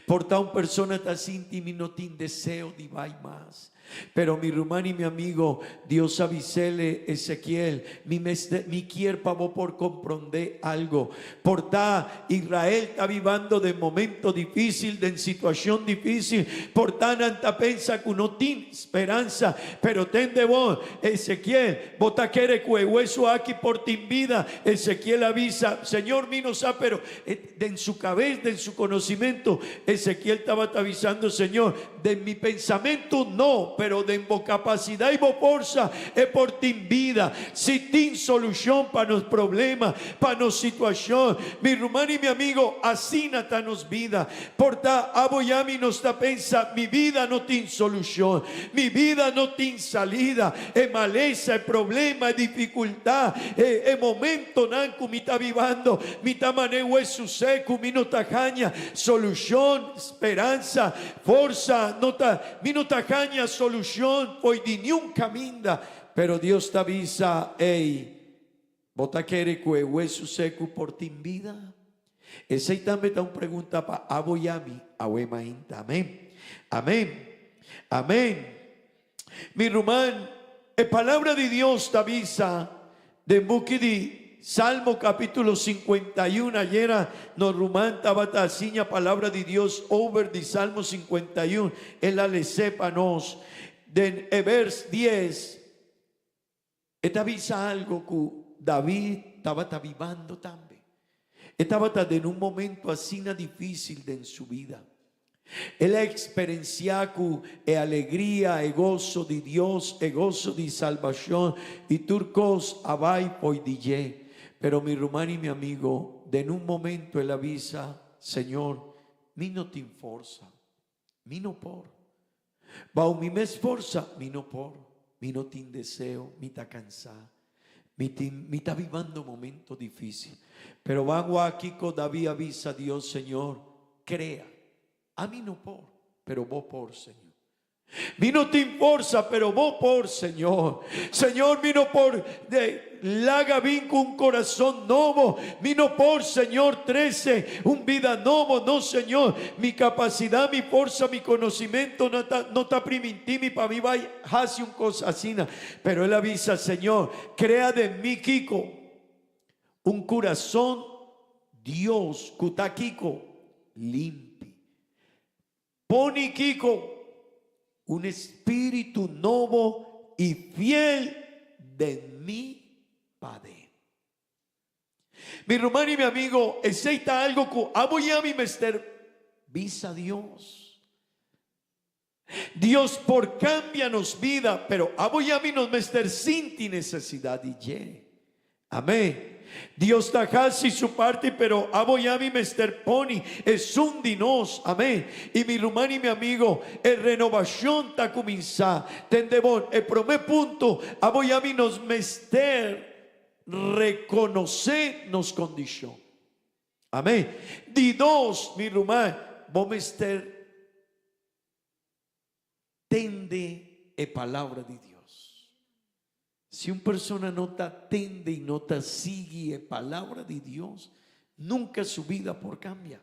Por ta un persona ta sinti mi no tin deseo di bai mas. Pero mi ruman i mi amigo, Dios a bisele, Ezekiel, mi mester, mi kier pa bo por komprondé algo. Por ta Israel ta bibando den momento difícil, den situacion difícil, por ta nan ta pensa cu no tin speransa. Pero tende bo, Ezequiel, bo ta kere cu e hueso aki por tin bida? Ezequiel a bisa, Señor, mi no sa, pero den su cabes, den su conocimento, Ezequiel tabata bisando, Señor, den mi pensamento no, pero den bo capacidad y bo forsa e por tin bida. Si tin solucion pa nos problema, pa nos situacion. Mi ruman y mi amigo, asina ta nos bida. Por ta abo y ami nos ta pensa, mi bida no tin solucion, mi bida no tin salida, e malesa, e problema, e dificultad, e e momentonan cu mi ta bibando, mi ta mane huesu secu, mi no ta haña solucion, speransa, forsa, no ta, mi no ta haña solucion fo'i di niun caminda. Pero Dios ta bisa, Ey, bo ta kere cu e huesu secu por tin bida? Esey tambe ta un pregunta pa abo y ami awe mainta. Amen. Amen. Amen. Mi ruman, e Palabra di Dios ta bisa den buki di Salmo capítulo 51. Ayera nos ruman tabata siña Palabra di Dios over di Salmo 51. El a les'é pa nos den e vers 10. E ta bisa algo cu David. tabata bibando tambe. E tabata den un momento asina difísil den su bida. El a eksperensiá ku e alegria, e goso di Dios, e goso di salbashon i tur kos a bai fo'i di dje. Pero mi ruman i mi amigo, den un momento el a bisa, Señor, mi no tin forsa. Mi no por. Bao mi mes forsa, mi no por. Mi no tin deseo, mi ta cansá. Mi tin, mi ta bibando momento difícil. Pero ban wak kico David a bisa Dios, Señor, crea. Ami no por, pero bo por, Señor. Mi no tin forsa, pero bo por, Señor. Señor, mi no por de laga bin cu un corazon nobo. Mi no por, Señor, trece un bida nobo. No, Señor, mi capacidad, mi forsa, mi conocimento no ta, no ta priminti mi pa mi bay haci un cos asina. Pero el a bisa, Señor, crea den mi kico? Un curazon Dios cu ta kico? Limpi. Poni kiko? Un espíritu nobo i fiel den mi paden. Mi ruman i mi amigo, esei ta algo ku abo i ami mester bisa Dios. Dios por kambia nos bida, pero abo i ami nos mester sinti nesesidat di dje. Amén. Dios ta haci su parti pero abo y ami mester poni esun di nos. Amén. Y mi ruman y mi amigo, e renovacion ta cuminsa. Tende bon, e prome punto, abo y ami nos mester reconoce nos condicion. Amén. Di dos, mi ruman, bo mester tende e palabra di Dios. Si un persona no ta tende y no ta sigui e palabra di Dios, nunca su bida por cambia.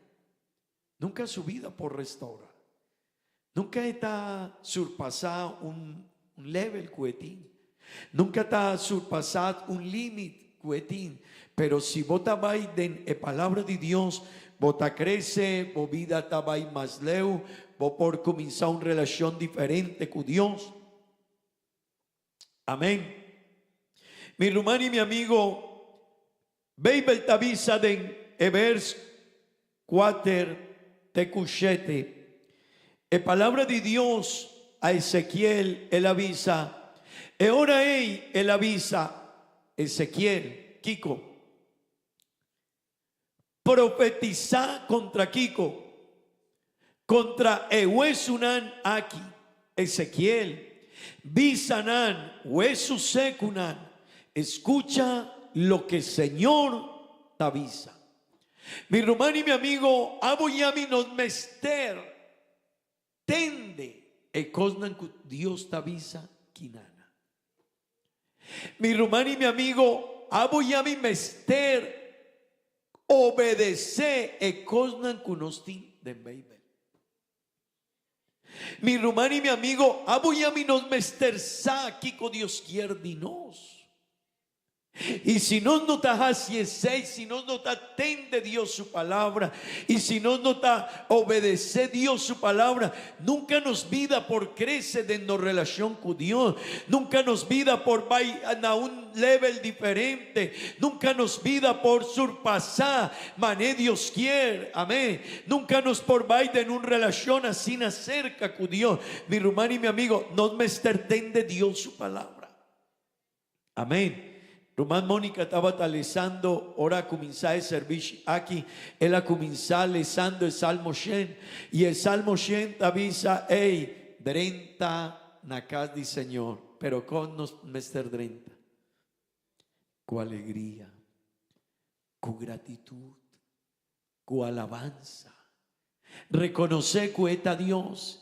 Nunca su bida por restaura. Nunca e ta surpasa un level cu e tin. Nunca ta surpasa un limit cu e tin. Pero si bo ta bay den e palabra di Dios, bo ta crece, bo bida ta bay mas leu, bo por cuminsa un relacion diferente cu Dios. Amén. Mi ruman y mi amigo, Beibel ta bisa den Hebers kuater te ku shete, e palabra di Dios a Ezekiel, el a bisa, e ora ei el a bisa Ezekiel, kiko? Profetisá kontra kiko? Kontra e wesunan aki, Ezekiel, bisa nan, wesu sekunan, skucha loke Señor ta bisa. Mi ruman i mi amigo, abo i ami nos mester tende e kosnan ku Dios ta bisa kinana. Mi ruman i mi amigo, abo i ami mester obedesé e kosnan ku nos tin den Beibel. Mi ruman i mi amigo, abo i ami nos mester sa kiko Dios kier di nos. I si nos no ta hasi esei, si nos no ta tende Dios su palabra, i si nos no ta obedesé Dios su palabra, nunka nos bida por krese den nos relashon ku Dios, nunka nos bida por bai na un level diferente, nunka nos bida por surpasá mané Dios kier, amén, nunka nos por bai den un relashon asina serka ku Dios. Mi ruman i mi amigo, nos mester tende Dios su palabra. Amén. Ruman Mónica tabata lesando ora a cuminsa e servishi aki, el a cuminsa lesando e Salmo shen, y e Salmo shen ta bisa, Ey, drenta na cas di Señor. Pero con nos mester drenta? Cu alegria, cu gratitud, cu alabansa. Reconoce cu e ta Dios.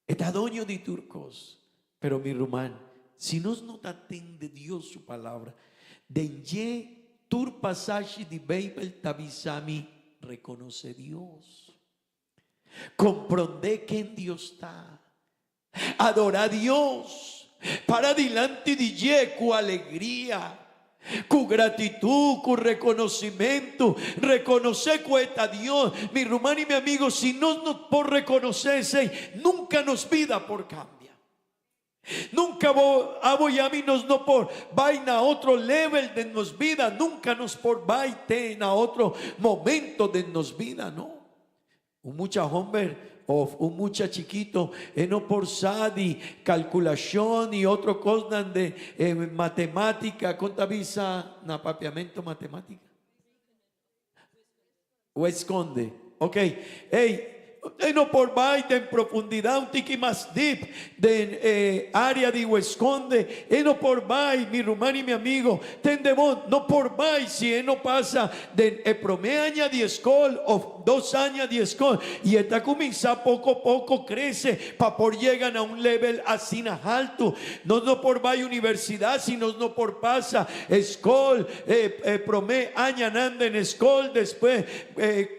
E ta doño di tur kos. Pero mi ruman, si nos no ta tende Dios su Palabra, den dje tur pasashi di Beibel ta bisa mi rekonosé Dios, komprondé ken Dios ta, adorá Dios, para dilanti di dje ku alegria. Ku gratitud, ku reconocimento, reconoce cu e ta Dios. Mi ruman y mi amigo, si nos no por reconoce esey, nunca nos bida por cambia. Nunca bo, abo y ami nos no por bai na otro level den nos bida, nunca nos por bai te na otro momento den nos bida, no. Un mucha homber of un mucha chikito e no por sa di calculacion y otro cosnan de matematica, con ta bisa na papiamento matematica? Wiskunde. Ok. Ey, e no por bai den profundidad un tiki mas deep den e area di wiskunde. E no por bai, mi ruman y mi amigo. Tende bon, no por bai si e no pasa den e prome aña di skol of dos aña di skol. Y e ta cuminsa poco poco crece pa por yega na un level asina haltu. Nos no por bai universidad si nos no por pasa skol. E promé añanan den skol, despues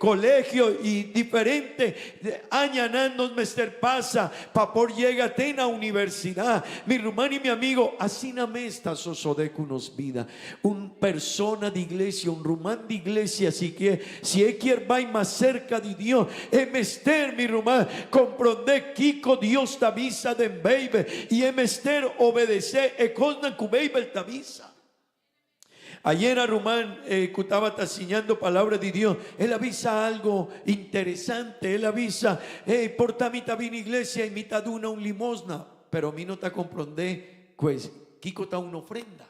colegio y diferente añanan nos mester pasa pa por yega te na universidad. Mi ruman y mi amigo, asina mes ta sosode cu nos bida. Un persona di iglesia, un ruman di iglesia, si kier, si e kier bay mas cerca di Dios, e mester, mi ruman, comprende kico Dios ta bisa den Bijbel y e mester obedece e cosnan cu Bijbel ta bisa. Ayera ruman cu tabata siñando palabra di Dios, el a bisa algo interesante. El a bisa, Hey, por ta mi ta bini iglesia y mi ta duna un limosna, pero mi no ta comprende pues kico ta un ofrenda.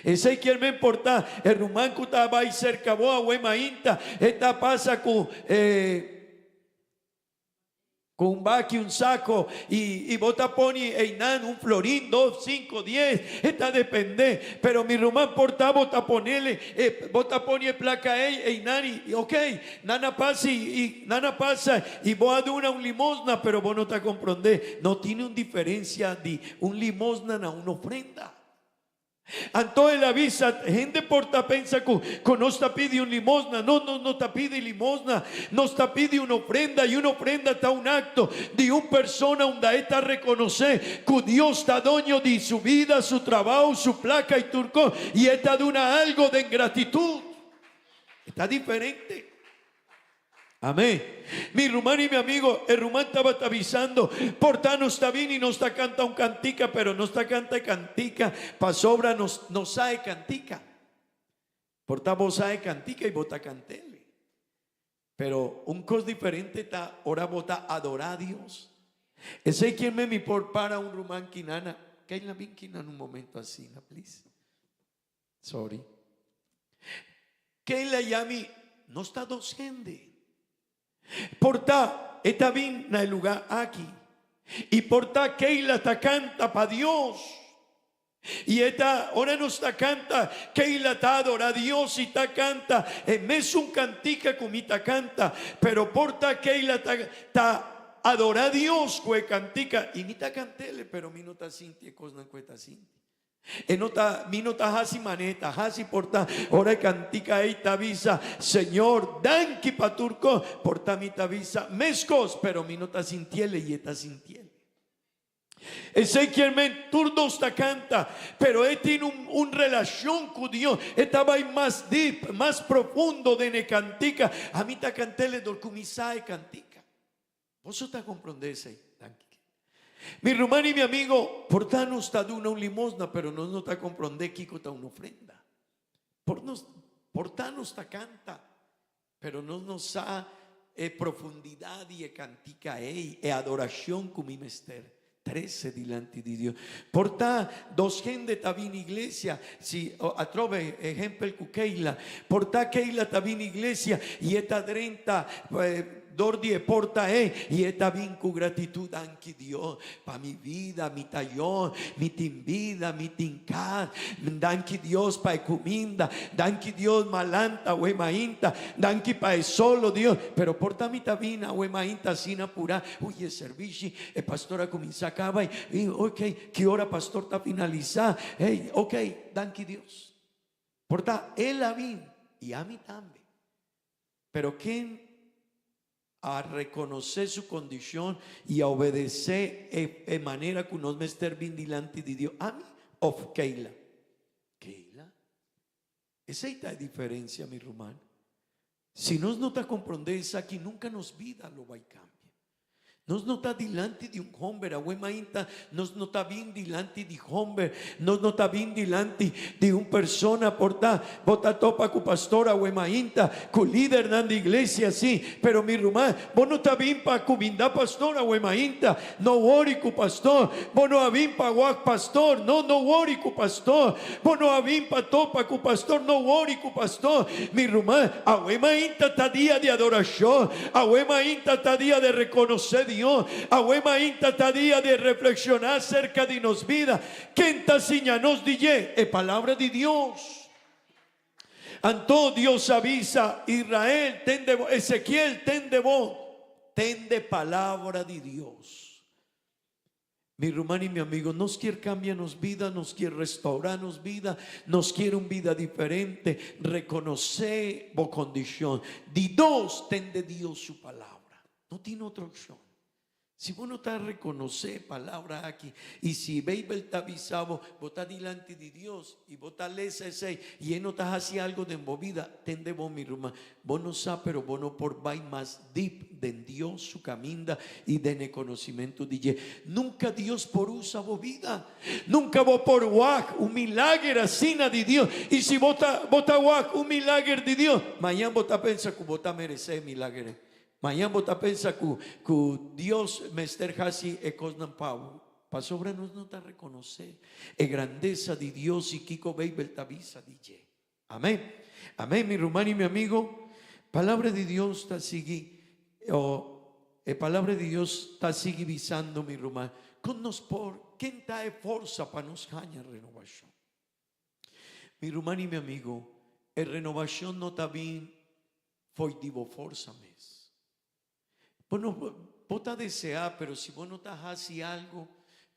Esey kier men por ta e ruman cu ta bay cerca bo awe mainta, e ta pasa cu e. Cu un baki, un saco, y y bo ta poni eynan un florin, dos, cinco, dies, e ta depende. Pero mi ruman por ta bo ta ponele e bo ta poni e placa ey eynan y y ok, nan a pasa y y nan a pasa y bo a duna un limosna, pero bo no ta compronde, no tini un diferencia di un limosna na un ofrenda. Anto el a bisa, Hende por ta pensa ku ku nos ta pidi un limosna. No, nos no ta pidi limosna. Nos ta pidi un ofrenda, i un ofrenda ta un akto di un persona unda e ta rekonosé ku Dios ta doño di su bida, su trabou, su plaka i tur kos, i e ta duna algo den gratitut. E ta diferente. Amén. Mi ruman y mi amigo, e ruman tabata bisando, por ta nos ta bini, nos ta canta un cantica, pero nos ta canta e cantica pasobra nos no sa e cantica. Por ta bo sa e cantica y bo ta cantele. Pero un cos diferente ta ora bo ta adora Dios. Esey quien me mi por para un ruman kinana. Keila bin kinana un momento asina, please. Sorry. Keila y ami nos ta dos hende. Por ta e ta bin na e lugar aki. Y por ta Keila ta canta pa Dios. Y e ta, ora nos ta canta, Keila ta adora Dios y ta canta e mesun cantica cu mi ta canta. Pero por ta Keila ta, ta adora Dios cu e cantica y mi ta cantele, pero mi no ta sinti e cosnan cu e ta sinti. E no ta, mi no ta hasi manera e ta hasi por ta ora e kantika ei ta bisa, Señor, danki pa tur kos. Por ta mi ta bisa meskos, pero mi no ta sintiel i e ta sintiel. Esei kier men tur nos ta kanta, pero e tin un un relashon ku Dios. E ta bai mas deep, mas profundo den e kantika. Ami ta kantel e dor ku mi sa e kantika. Boso ta comprende esey? Danki. Mi ruman y mi amigo, por ta nos ta duna un limosna, pero nos no ta comprende kico ta un ofrenda. Por nos, por ta nos ta canta, pero nos no sa e profundidad di e cantica ey, e adoracion cu mi mester trece dilanti di Dios. Por ta dos hende ta bini iglesia, si atrobe ehempel cu Keila, por ta Keila ta bini iglesia y e ta drenta Dor di e porta ei, i e ta bin ku gratitut, Danki Dios pa mi vida, mi ta yon, mi tin bida, mi tin kas, danki Dios pa e kuminda, danki Dios m'a lanta awe mainta, danki pa e solo Dios. Pero por ta mi ta bin awe mainta asina purá, uy e servishi, e pastor a kuminsá kaba i ok, ki ora pastor ta finalisá? Hey, ok, danki Dios. Por ta el a bin i ami tambe. Pero ken a rekonosé su kondishon i a obedesé e manera ku nos mester bin dilanti di Dios? Ami òf Keila? Keila. Esei ta e diferensia, mi ruman. Si nos no ta komprondé esaki, nunka nos bida lo bai kambia. Nos no ta dilanti di un homber, awe mainta nos no ta bin dilanti di homber, nos no ta bin dilanti di un persona, por ta bo ta topa ku pastor awe mainta, ku lidernan di iglesia si, pero mi ruman, bo no ta bin pa kuminda pastor awe mainta, no wori ku pastor, bo no a bin pa wak pastor, no, no wori ku pastor, bo no a bin pa topa ku pastor, no wori ku pastor, mi ruman, awe mainta ta dia di adorashon, Awe mainta ta dia di rekonosé Dios. Awe mainta ta dia di reflekshoná aserka di nos bida. Ken ta siña nos di dje? E Palabra di Dios. Anto Dios a bisa Israel, Tende bo, Ezekiel, tende bo, tende Palabra di Dios. Mi ruman y mi amigo, nos kier cambia nos bida, nos kier restaura nos bida, nos kier un bida diferente, reconoce bo condicion. Di dos, tende Dios su palabra. No tin otro opcion. Si bo no ta reconoce e palabra aki y si Bijbel ta bisa bo, bo ta dilanti di Dios y bo ta lesa esey y e no ta haci algo den bo bida, tende bo mi ruman, Bo no sa pero bo no por bai mas dip den Dios su caminda y den e conocimento di dje. Nunca Dios por usa bo bida. Nunca bo por wak un milager asina di Dios. Y si bo ta bo ta wak un milager di Dios, mañan bo ta pensa cu bo ta merece e milager ei. Mañan bo ta pensa cu cu Dios mester haci e cosnan pa bo. Pasobra nos no ta reconoce e grandeza di Dios y kico Bijbel ta bisa di dje. Amén. Amén, mi ruman y mi amigo. Palabra di Dios ta sigui, o e palabra di Dios ta sigui bisando, mi ruman, con nos por, ken ta e forsa pa nos haña renovacion? Mi ruman y mi amigo, e renovacion no ta bin fo'i di bo forsa mes. Bo no, bo ta deseá, pero si bo no ta hasi algo,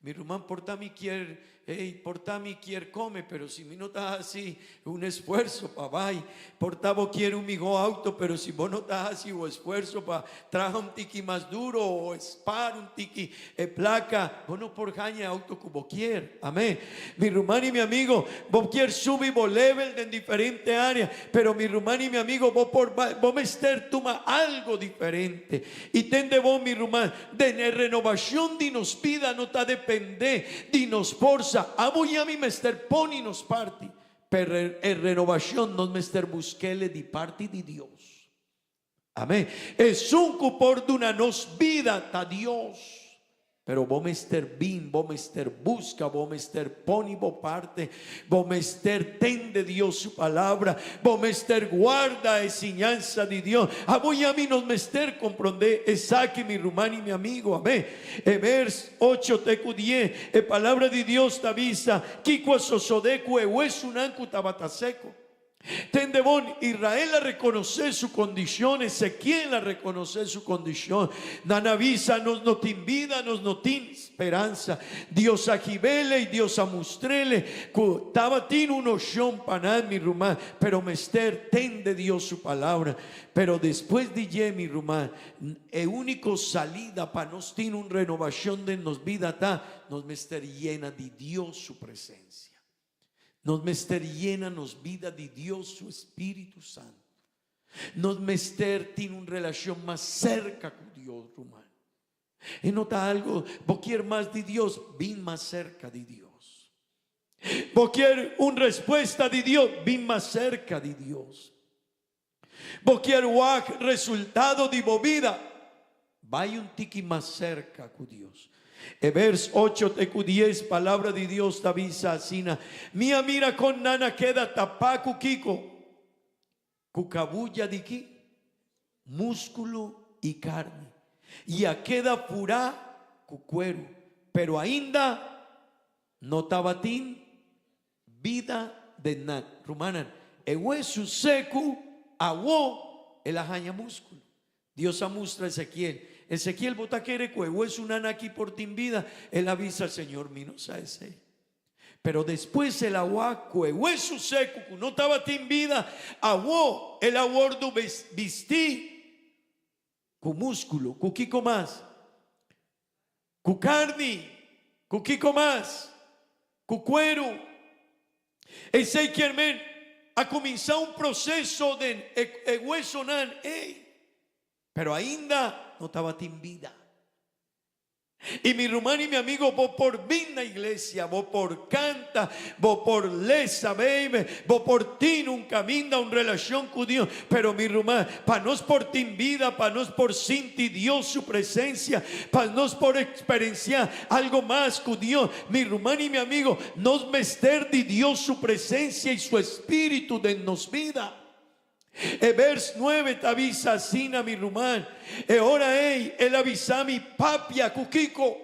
mi ruman por ta mi kier, hey, por ta mi kier come, pero si mi no ta hasi un esfuerso pa bai, por ta bo kier un mihó auto, pero si bo no ta hasi un esfuerso pa traha un tiki mas duro o spar un tiki e placa, bo no por haña e auto cu bo kier. Amén. Mi ruman y mi amigo, bo kier subi bo level den diferente area, pero mi ruman y mi amigo, bo por bai, bo mester tuma algo diferente. Y tende bo, mi ruman, den e renovacion di nos bida no ta depende di nos forsa. Abo y ami mester poni nos parti, pero e renovacion nos mester buskele di parti di Dios. Amén. Esun ku por duna nos bida ta Dios. Pero bo mester bin, bo mester buska, bo mester poni bo parte, bo mester tende Dios su palabra, bo mester guarda e siñansa di Dios. Abo i ami nos mester komprondé esaki, mi ruman i mi amigo. Amén. E vers ocho te ku dies, e palabra di Dios ta bisa, Kiko a sosodé ku e huesunan ku tabata seko? Tende bon, Israel a rekonosé su kondishon, Ezekiel a rekonosé su kondishon. Nan a bisa, Nos no tin bida, nos no tin speransa. Dios a hib'ele i Dios a mustr'ele ku tabatin un oshon pa nan, mi ruman, pero mester tende Dios su palabra. Pero despues di dje, mi ruman, e úniko salida pa nos tin un renovashon den nos bida ta, nos mester yena di Dios su presensia. Nos mester yena nos bida di Dios su Espíritu Santo. Nos mester tin un relacion mas cerca cu Dios, ruman. E no ta algo, bo kier mas di Dios, bin mas cerca di Dios. Bo kier un respuesta di Dios, bin mas cerca di Dios. Bo kier wak resultado di bo bida? Bai un tiki mas serka ku Dios. E vers ocho te ku dies, Palabra di Dios ta bisa asina, Mi a mira kon nan a keda tapá ku kiko? Ku kabuya di ki? Múskulo i karni. I a keda furá ku kueru, pero ainda no tabatin Bida den nan. Rumannan, e huesu seku awo el a haña múskulo. Dios a mustra Ezekiel, Ezekiel, bo ta kere ku e huesunan aki por tin bida? El a bisa, Señor, mi no sa esei. Pero despues el a wak ku e huesu seku ku no tabatin bida, awo el a wòrdu bistí ku múskulo. Ku kiko mas? Ku karni, ku kiko mas? Ku kueru. Esei kier men a kuminsá un proseso den e huesonan ei, pero ainda no tabatin bida. Y mi ruman y mi amigo, bo por bin na iglesia, bo por canta, bo por lesa Beibel, bo por tin un caminda, un relacion cu Dios, pero mi ruman, pa nos por tin bida, pa nos por sinti Dios su presencia, pa nos por experiencia algo mas cu Dios, mi ruman y mi amigo, nos mester di Dios su presencia y su espíritu den nos bida. E vers nuebe ta bisa asina, Mi ruman, e ora ei el a bisa mi, Papia ku kiko?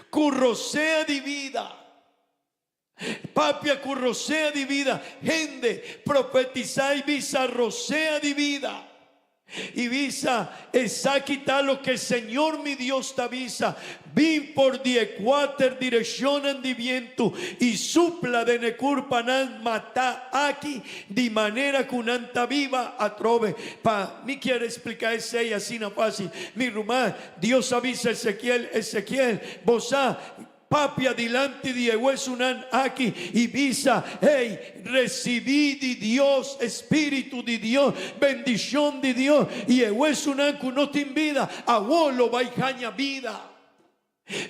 Ku rosea di bida. Papia ku rosea di bida. Hende, profetisá i bisa rosea di bida. I bisa, Esaki ta loke Señor mi Dios ta bisa, Bin for di e kuater direkshonnan di bientu i supla den e kurpanan matá aki, di manera ku nan ta biba atrobe. Pa mi kier espliká esei asina fásil, mi ruman, Dios a bisa Ezekiel, Ezekiel, bo sa, Papia dilanti di e huesunan aki i bisa, Hey, risibí di Dios, e Spiritu di Dios, bendishon di Dios, i e huesunan ku no tin bida, awor lo bai haña bida.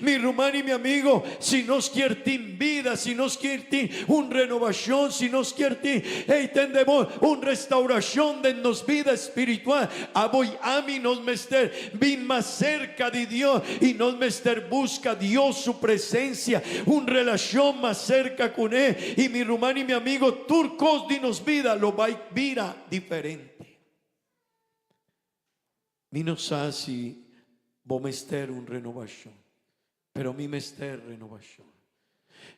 Mi ruman i mi amigo, si nos kier tin bida, si nos kier tin un renovashon, si nos kier tin, hey, tende bon, un restaurashon den nos bida spiritual, abo i ami nos mester Bin mas serka di Dios i nos mester buska Dios su presensia, un relashon mas serka kuné. I mi ruman i mi amigo, tur kos di nos bida lo bai bira diferente. Mi no sa si bo mester un renovashon, pero mi mester renovashon.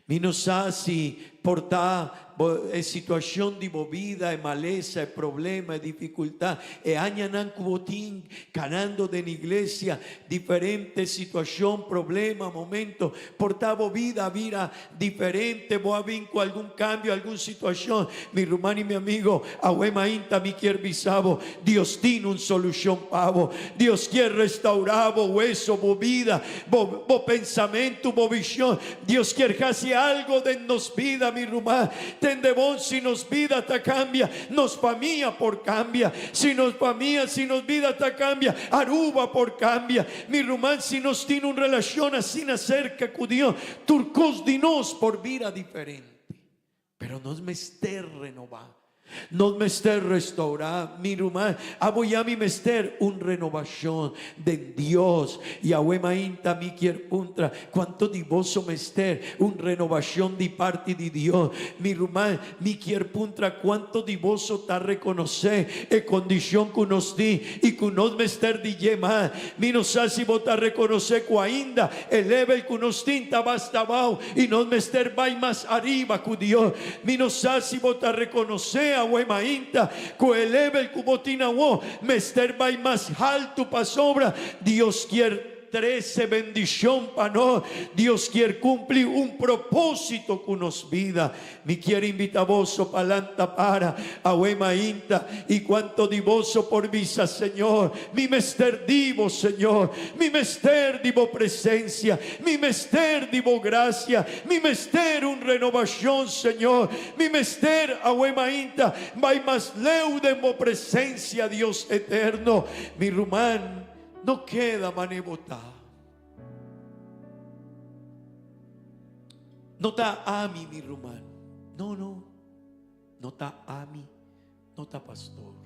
Mi no sa si por ta bo e situacion di bo bida, e malesa, e problema, e dificultad, e añanan cu bo tin canando den iglesia, diferente situacion, problema, momento, por ta bo bida a bira diferente, bo a bin cu algun cambio, algun situacion. Mi ruman y mi amigo, awe mainta mi kier bisa bo, Dios tin un solucion pa bo. Dios kier restaura bo hueso, bo bida, bo bo pensamentu, bo vision. Dios kier haci algo den nos bida, mi ruman. Tende bon, si nos bida ta cambia, nos famia por cambia. Si nos famia, si nos bida ta cambia, Aruba por cambia. Mi ruman, si nos tin un relacion asina cerca cu Dios, tur cos di nos por bira diferente. Pero nos mester renobá. Nos mester restourá. Mi ruman, abo ya mi mester un renobashon den Dios. I awe mainta mi kier puntra, kuantu di boso mester un renobashon di parti di Dios? Mi ruman, mi kier puntra kuantu di boso ta rekonosé e kondishon ku nos tin i ku nos mester di dje mas. Mi no sa si bo ta rekonosé ku ainda e level ku nos tin ta basta abou i nos mester bai mas ariba ku Dios. Mi no sa si bo ta rekonosé awe mainta ku e level ku bo tin awo mester bai mas haltu pasobra Dios kier trese bendishon pa nos. Dios kier kumpli un propósito ku nos bida. Mi kier invita boso pa lanta para awe mainta y cuanto di boso por bisa, Señor, mi mester di bo, Señor, mi mester di bo presencia, mi mester di bo gracia, mi mester un renovacion, Señor, mi mester awe mainta bai mas leu den bo presencia, Dios eterno. Mi ruman, no keda mane bo ta. No ta ami, mi ruman. No, no. No ta ami, no ta pastor,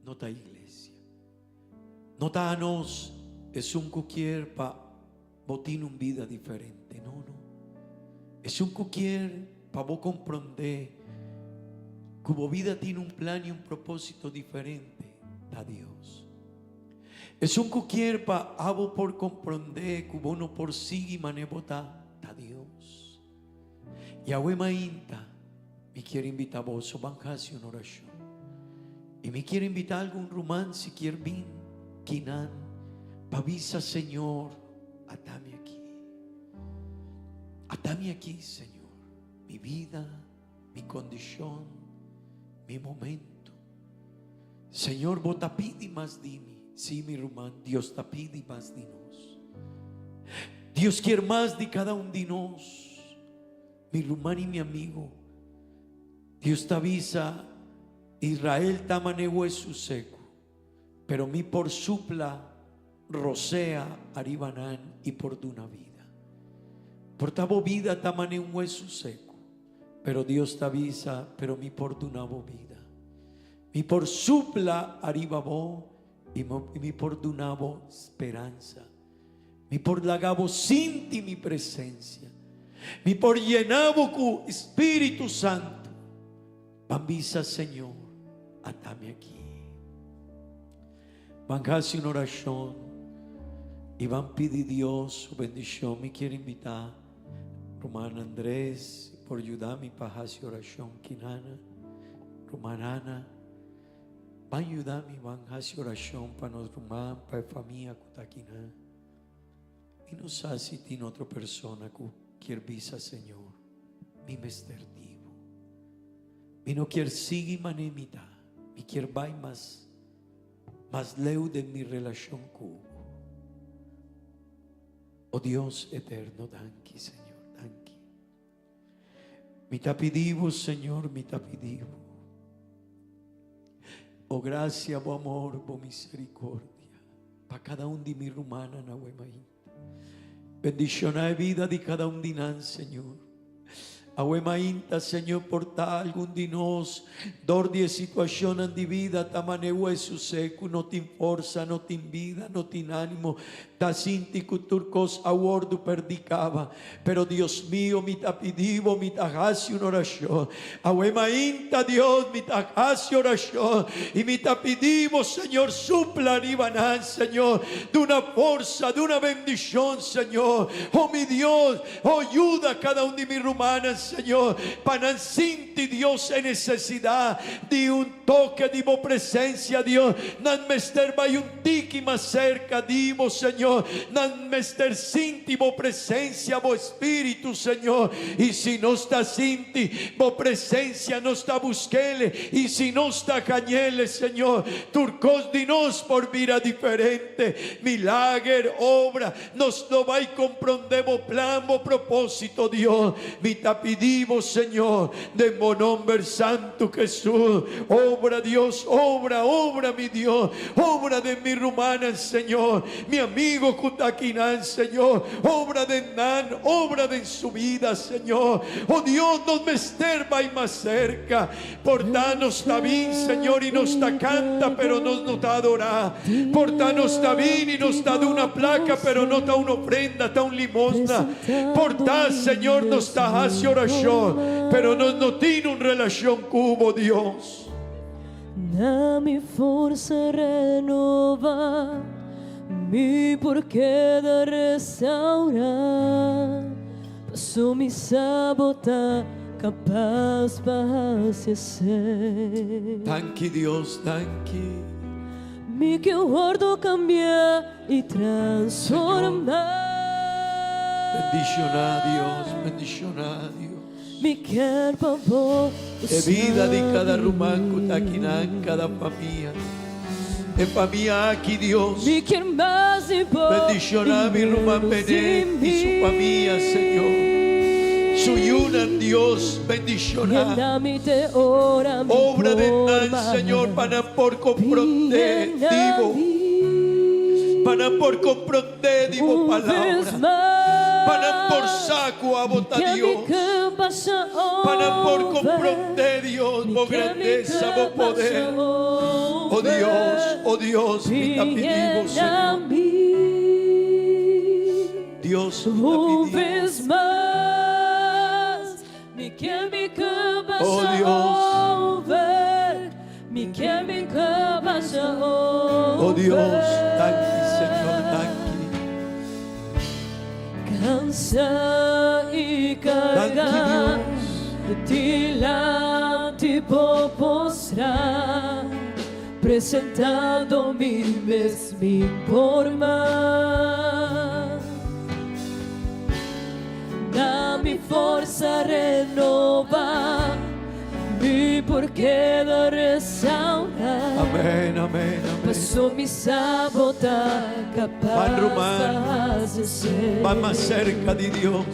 no ta iglesia. No ta anos esun ku kier pa bo tin un bida diferente. No, no. Esun ku kier pa bo komprondé ku bo bida tin un plan i un propósito diferente ta Dios. Esun ku kier pa abo por komprondé ku bo no por sigui manera bo ta, ta Dios. Yahweh mainta, mi kier invitá boso ban hasi un orashon. I mi kier invitá algun ruman si kier bin kinan pa bisa, Señor, ata mi aki. Ata mi aki, Señor. Mi bida, mi kondishon, mi momento. Señor, bo ta pidi mas di mi. Sí, mi ruman, Dios ta pidi mas di nos. Dios kier mas di cada un di nos. Mi ruman y mi amigo, Dios ta bisa, Israel ta mane huesu seco, pero mi por supla. rosea ariba nan i por duna bida. Por ta bo bida ta mane un wesu seku, pero Dios ta bisa, pero mi por duna bo bida. Mi por supla ariba bo i mi por duna bo speransa. Mi por laga bo sinti mi presencia. Mi por yena bo cu Spiritu Santo. Ban bisa, Señor, ata mi aki. Ban haci un oracion y ban pidi Dios su bendicion. Mi kier invita Ruman Andres por yuda mi pa haci oracion kinana. Ruman Ana. Ban yuda mi ban hasi orashon pa nos ruman, pa e famia ku ta akinan. Mi no sa si tin otro persona ku kier bisa, Señor, mi mester di bo. Mi no kier sigui manera mi ta. Mi kier bai mas mas leu den mi relashon ku bo. O Dios eterno, danki, Señor, danki. Mi ta pidi bo, Señor, mi ta pidi bo. Bo gracia, bo amor, bo misericordia pa cada un di mi rumannan awe mainta. Bendiciona e vida di cada un di nan, Señor. Awe mainta, Señor, por ta algun di nos dor di e situacionnan di vida ta mane hueso seco, no tin forsa, no tin vida, no tin animo, ta sinti cu tur cos a wordo perdi caba. Pero Dios mio, mi ta pidi bo, mi ta haci un oracion. Awe mainta, Dios, mi ta haci oracion y mi ta pidi bo, Señor, supla riba nan, Señor. Duna forsa, duna bendicion, Señor. Oh mi Dios, oh yuda cada un di mi rumannan, Señor, pa nan sinti, Dios, e necesidad di un toke di bo presencia, Dios. Nan mester bai un tiki mas cerca di bo, Señor. Nan mester sinti bo presencia, bo Spiritu, Señor. Y si nos ta sinti bo presencia, nos ta busquele. Y si nos ta hañele, Señor, tur cos di nos por bira diferente. Milager, obra, nos lo bai comprende bo plan, bo proposito, Dios. Mi ta pidi bo, Señor, den bo nomber santo, Jesús. Obra, Dios, obra, obra, mi Dios. Obra den mi rumannan, Señor. Mi amigo cu ta akinan, Señor, obra den nan, obra den su bida, Señor. Oh Dios, nos mester bai mas cerca. Por ta nos ta bin, Señor, y nos ta canta, pero nos no ta adora. Por ta nos ta bin y nos ta duna placa, pero no ta un ofrenda, ta un limosna. Por ta, Señor, nos ta haci oracion, pero nos no tin un relacion cu bo, Dios. Na mi forsa renova, mi por keda restaura, paso mi sa bo ta kapas pa hasi esei. Danki Dios, danki. Mi ke wordo kambia i transforma. Bendiciona Dios, bendiciona Dios. Mi kier pa bo E bida di kada ruman ku ta akinan, kada famia. E famia aki, Dios. Mi kier mas di bo Bendiciona i mi ruman menos di Benet i mi. su famia, Señor. Su yunan, Dios, bendiciona. Yena mi te ora mi Obra den por nan, Señor, pa nan por comprende Yena di bo. mi. Pa nan por comprende. Di bo Un palabra, vez pa nan por mas. sa ku abo ta Mi ke mi Dios, ke pasa pa nan por over. komprondé, Dios, Mi bo ke mi grandesa, ke bo pasa poder. O Dios, over. o Dios, mi ta pidi bo, Yena Señor. mi. Dios, mi ta Un pidi bo. vez mas. Mi ke mi ke O pasa Dios. over. Mi ke mi ke pasa O Dios, over. danki, Señor, danki. Kansa i Danki, karga Dios. Dilanti bo postra Presentando mi mes mi por mas Da mi forsa renova Mi por keda restaura Amén, amén, amén. Paso mi sa bo ta kapas Ban ruman, pa hasi esei. Ban mas serka di Dios.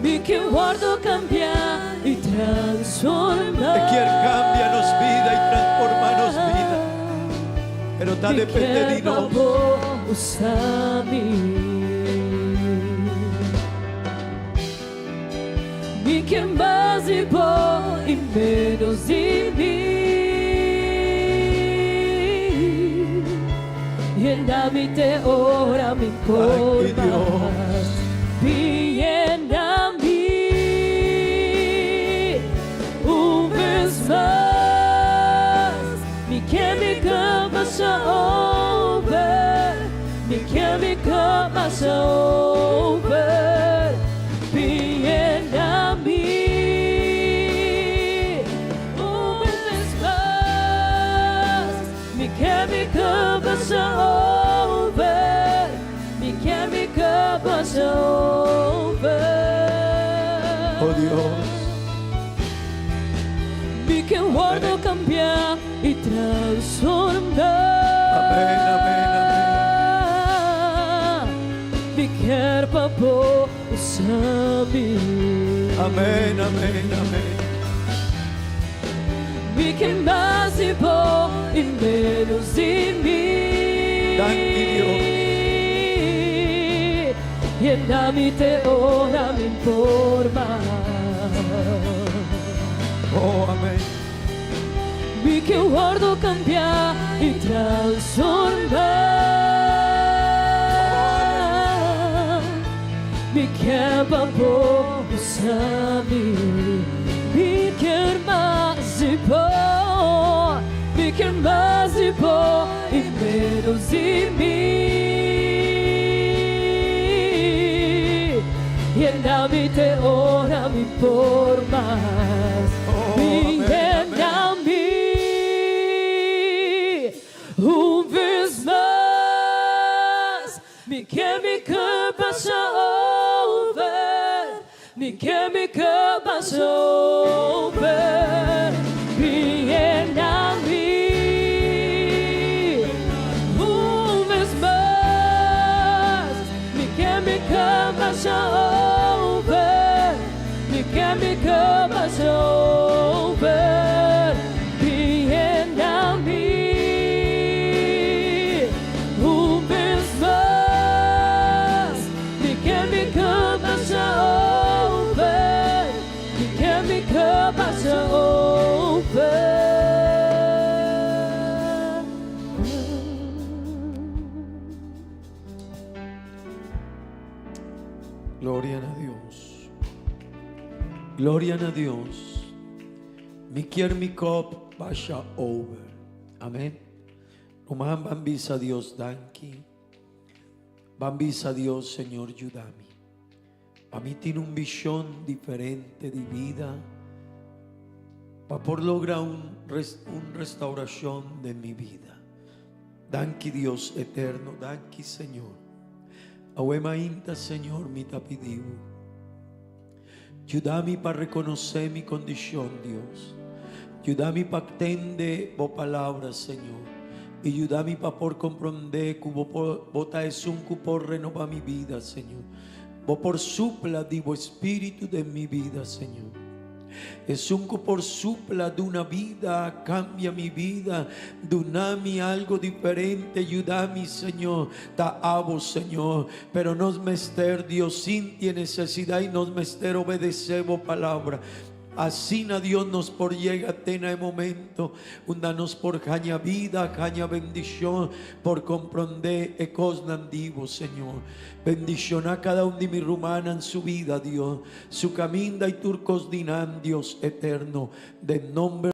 Mi ke wordo kambia i transforma. E kier kambia nos bida i transforma nos bida. Pero ta Mi depende kier di pa nos. bo usa mi. Mi kier mas di bo y menos di mi. Yena mi te ora mi por Danki, Dios. mas. Yena mi un bes mas. Mi kier mi cup basha over. Mi kier mi cup basha over. Yena mi un bes mas. Mi kier mi cup basha over. Mi kier mi cup basha over. Oh Dios. Mi kier wordo cambia y transforma. Amén, amén, amén. Mi kier pa bo usa mi. Amén, amén, amén. Mi kier mas di bo y menos di mi. Danki, Dios. Yena mi te ora mi por mas. Oh, amén. Mi kier wordo cambia y transforma. Mi kier pa bo usa mi. Mi kier mas di bo. Mi kier mas di bo y menos di mi. Yena mi te ora mi por mas. Oh, Mi amén, amén. yena mi un bes mas. Mi kier mi cup basha over. Mi kier mi cup basha over. Yena mi un bes mas. Mi kier mi cup basha over. Mi kier mi cup basha over. Yena mi un bes mas. Mi kier mi cup basha over. Mi kier mi cup basha over. Gloria na Dios. Gloria na Dios. Mi kier mi cup basha over. Amén. Ruman ban bisa Dios danki. Ban bisa Dios, Señor, yuda mi. Pa mi tin un vision diferente di bida. Pa por logra un restauracion di mi bida. Danki Dios eterno, danki Señor. Awe mainta, Señor, mi ta pidi Bo. Yuda mi pa reconoce mi condicion, Dios. Yuda mi pa tende bo palabra, Señor. Y yuda mi pa por comprende cu bo bo ta esun cu por renoba mi bida, Señor. Bo por supla di bo espíritu den mi bida, Señor. Esun cu por supla duna bida, cambia mi bida, duna mi algo diferente, yuda mi, Señor, ta abo, Señor. Pero nos mester, Dios, sinti necesidad y nos mester obedece bo palabra. Asina Dios nos por yega te na e momento, unda nos por haña bida, haña bendicion, por comprende e cosnan di Bo, Señor. Bendiciona cada un di mi rumannan den su bida, Dios. Su caminda y tur cos di nan, Dios eterno. Den nomber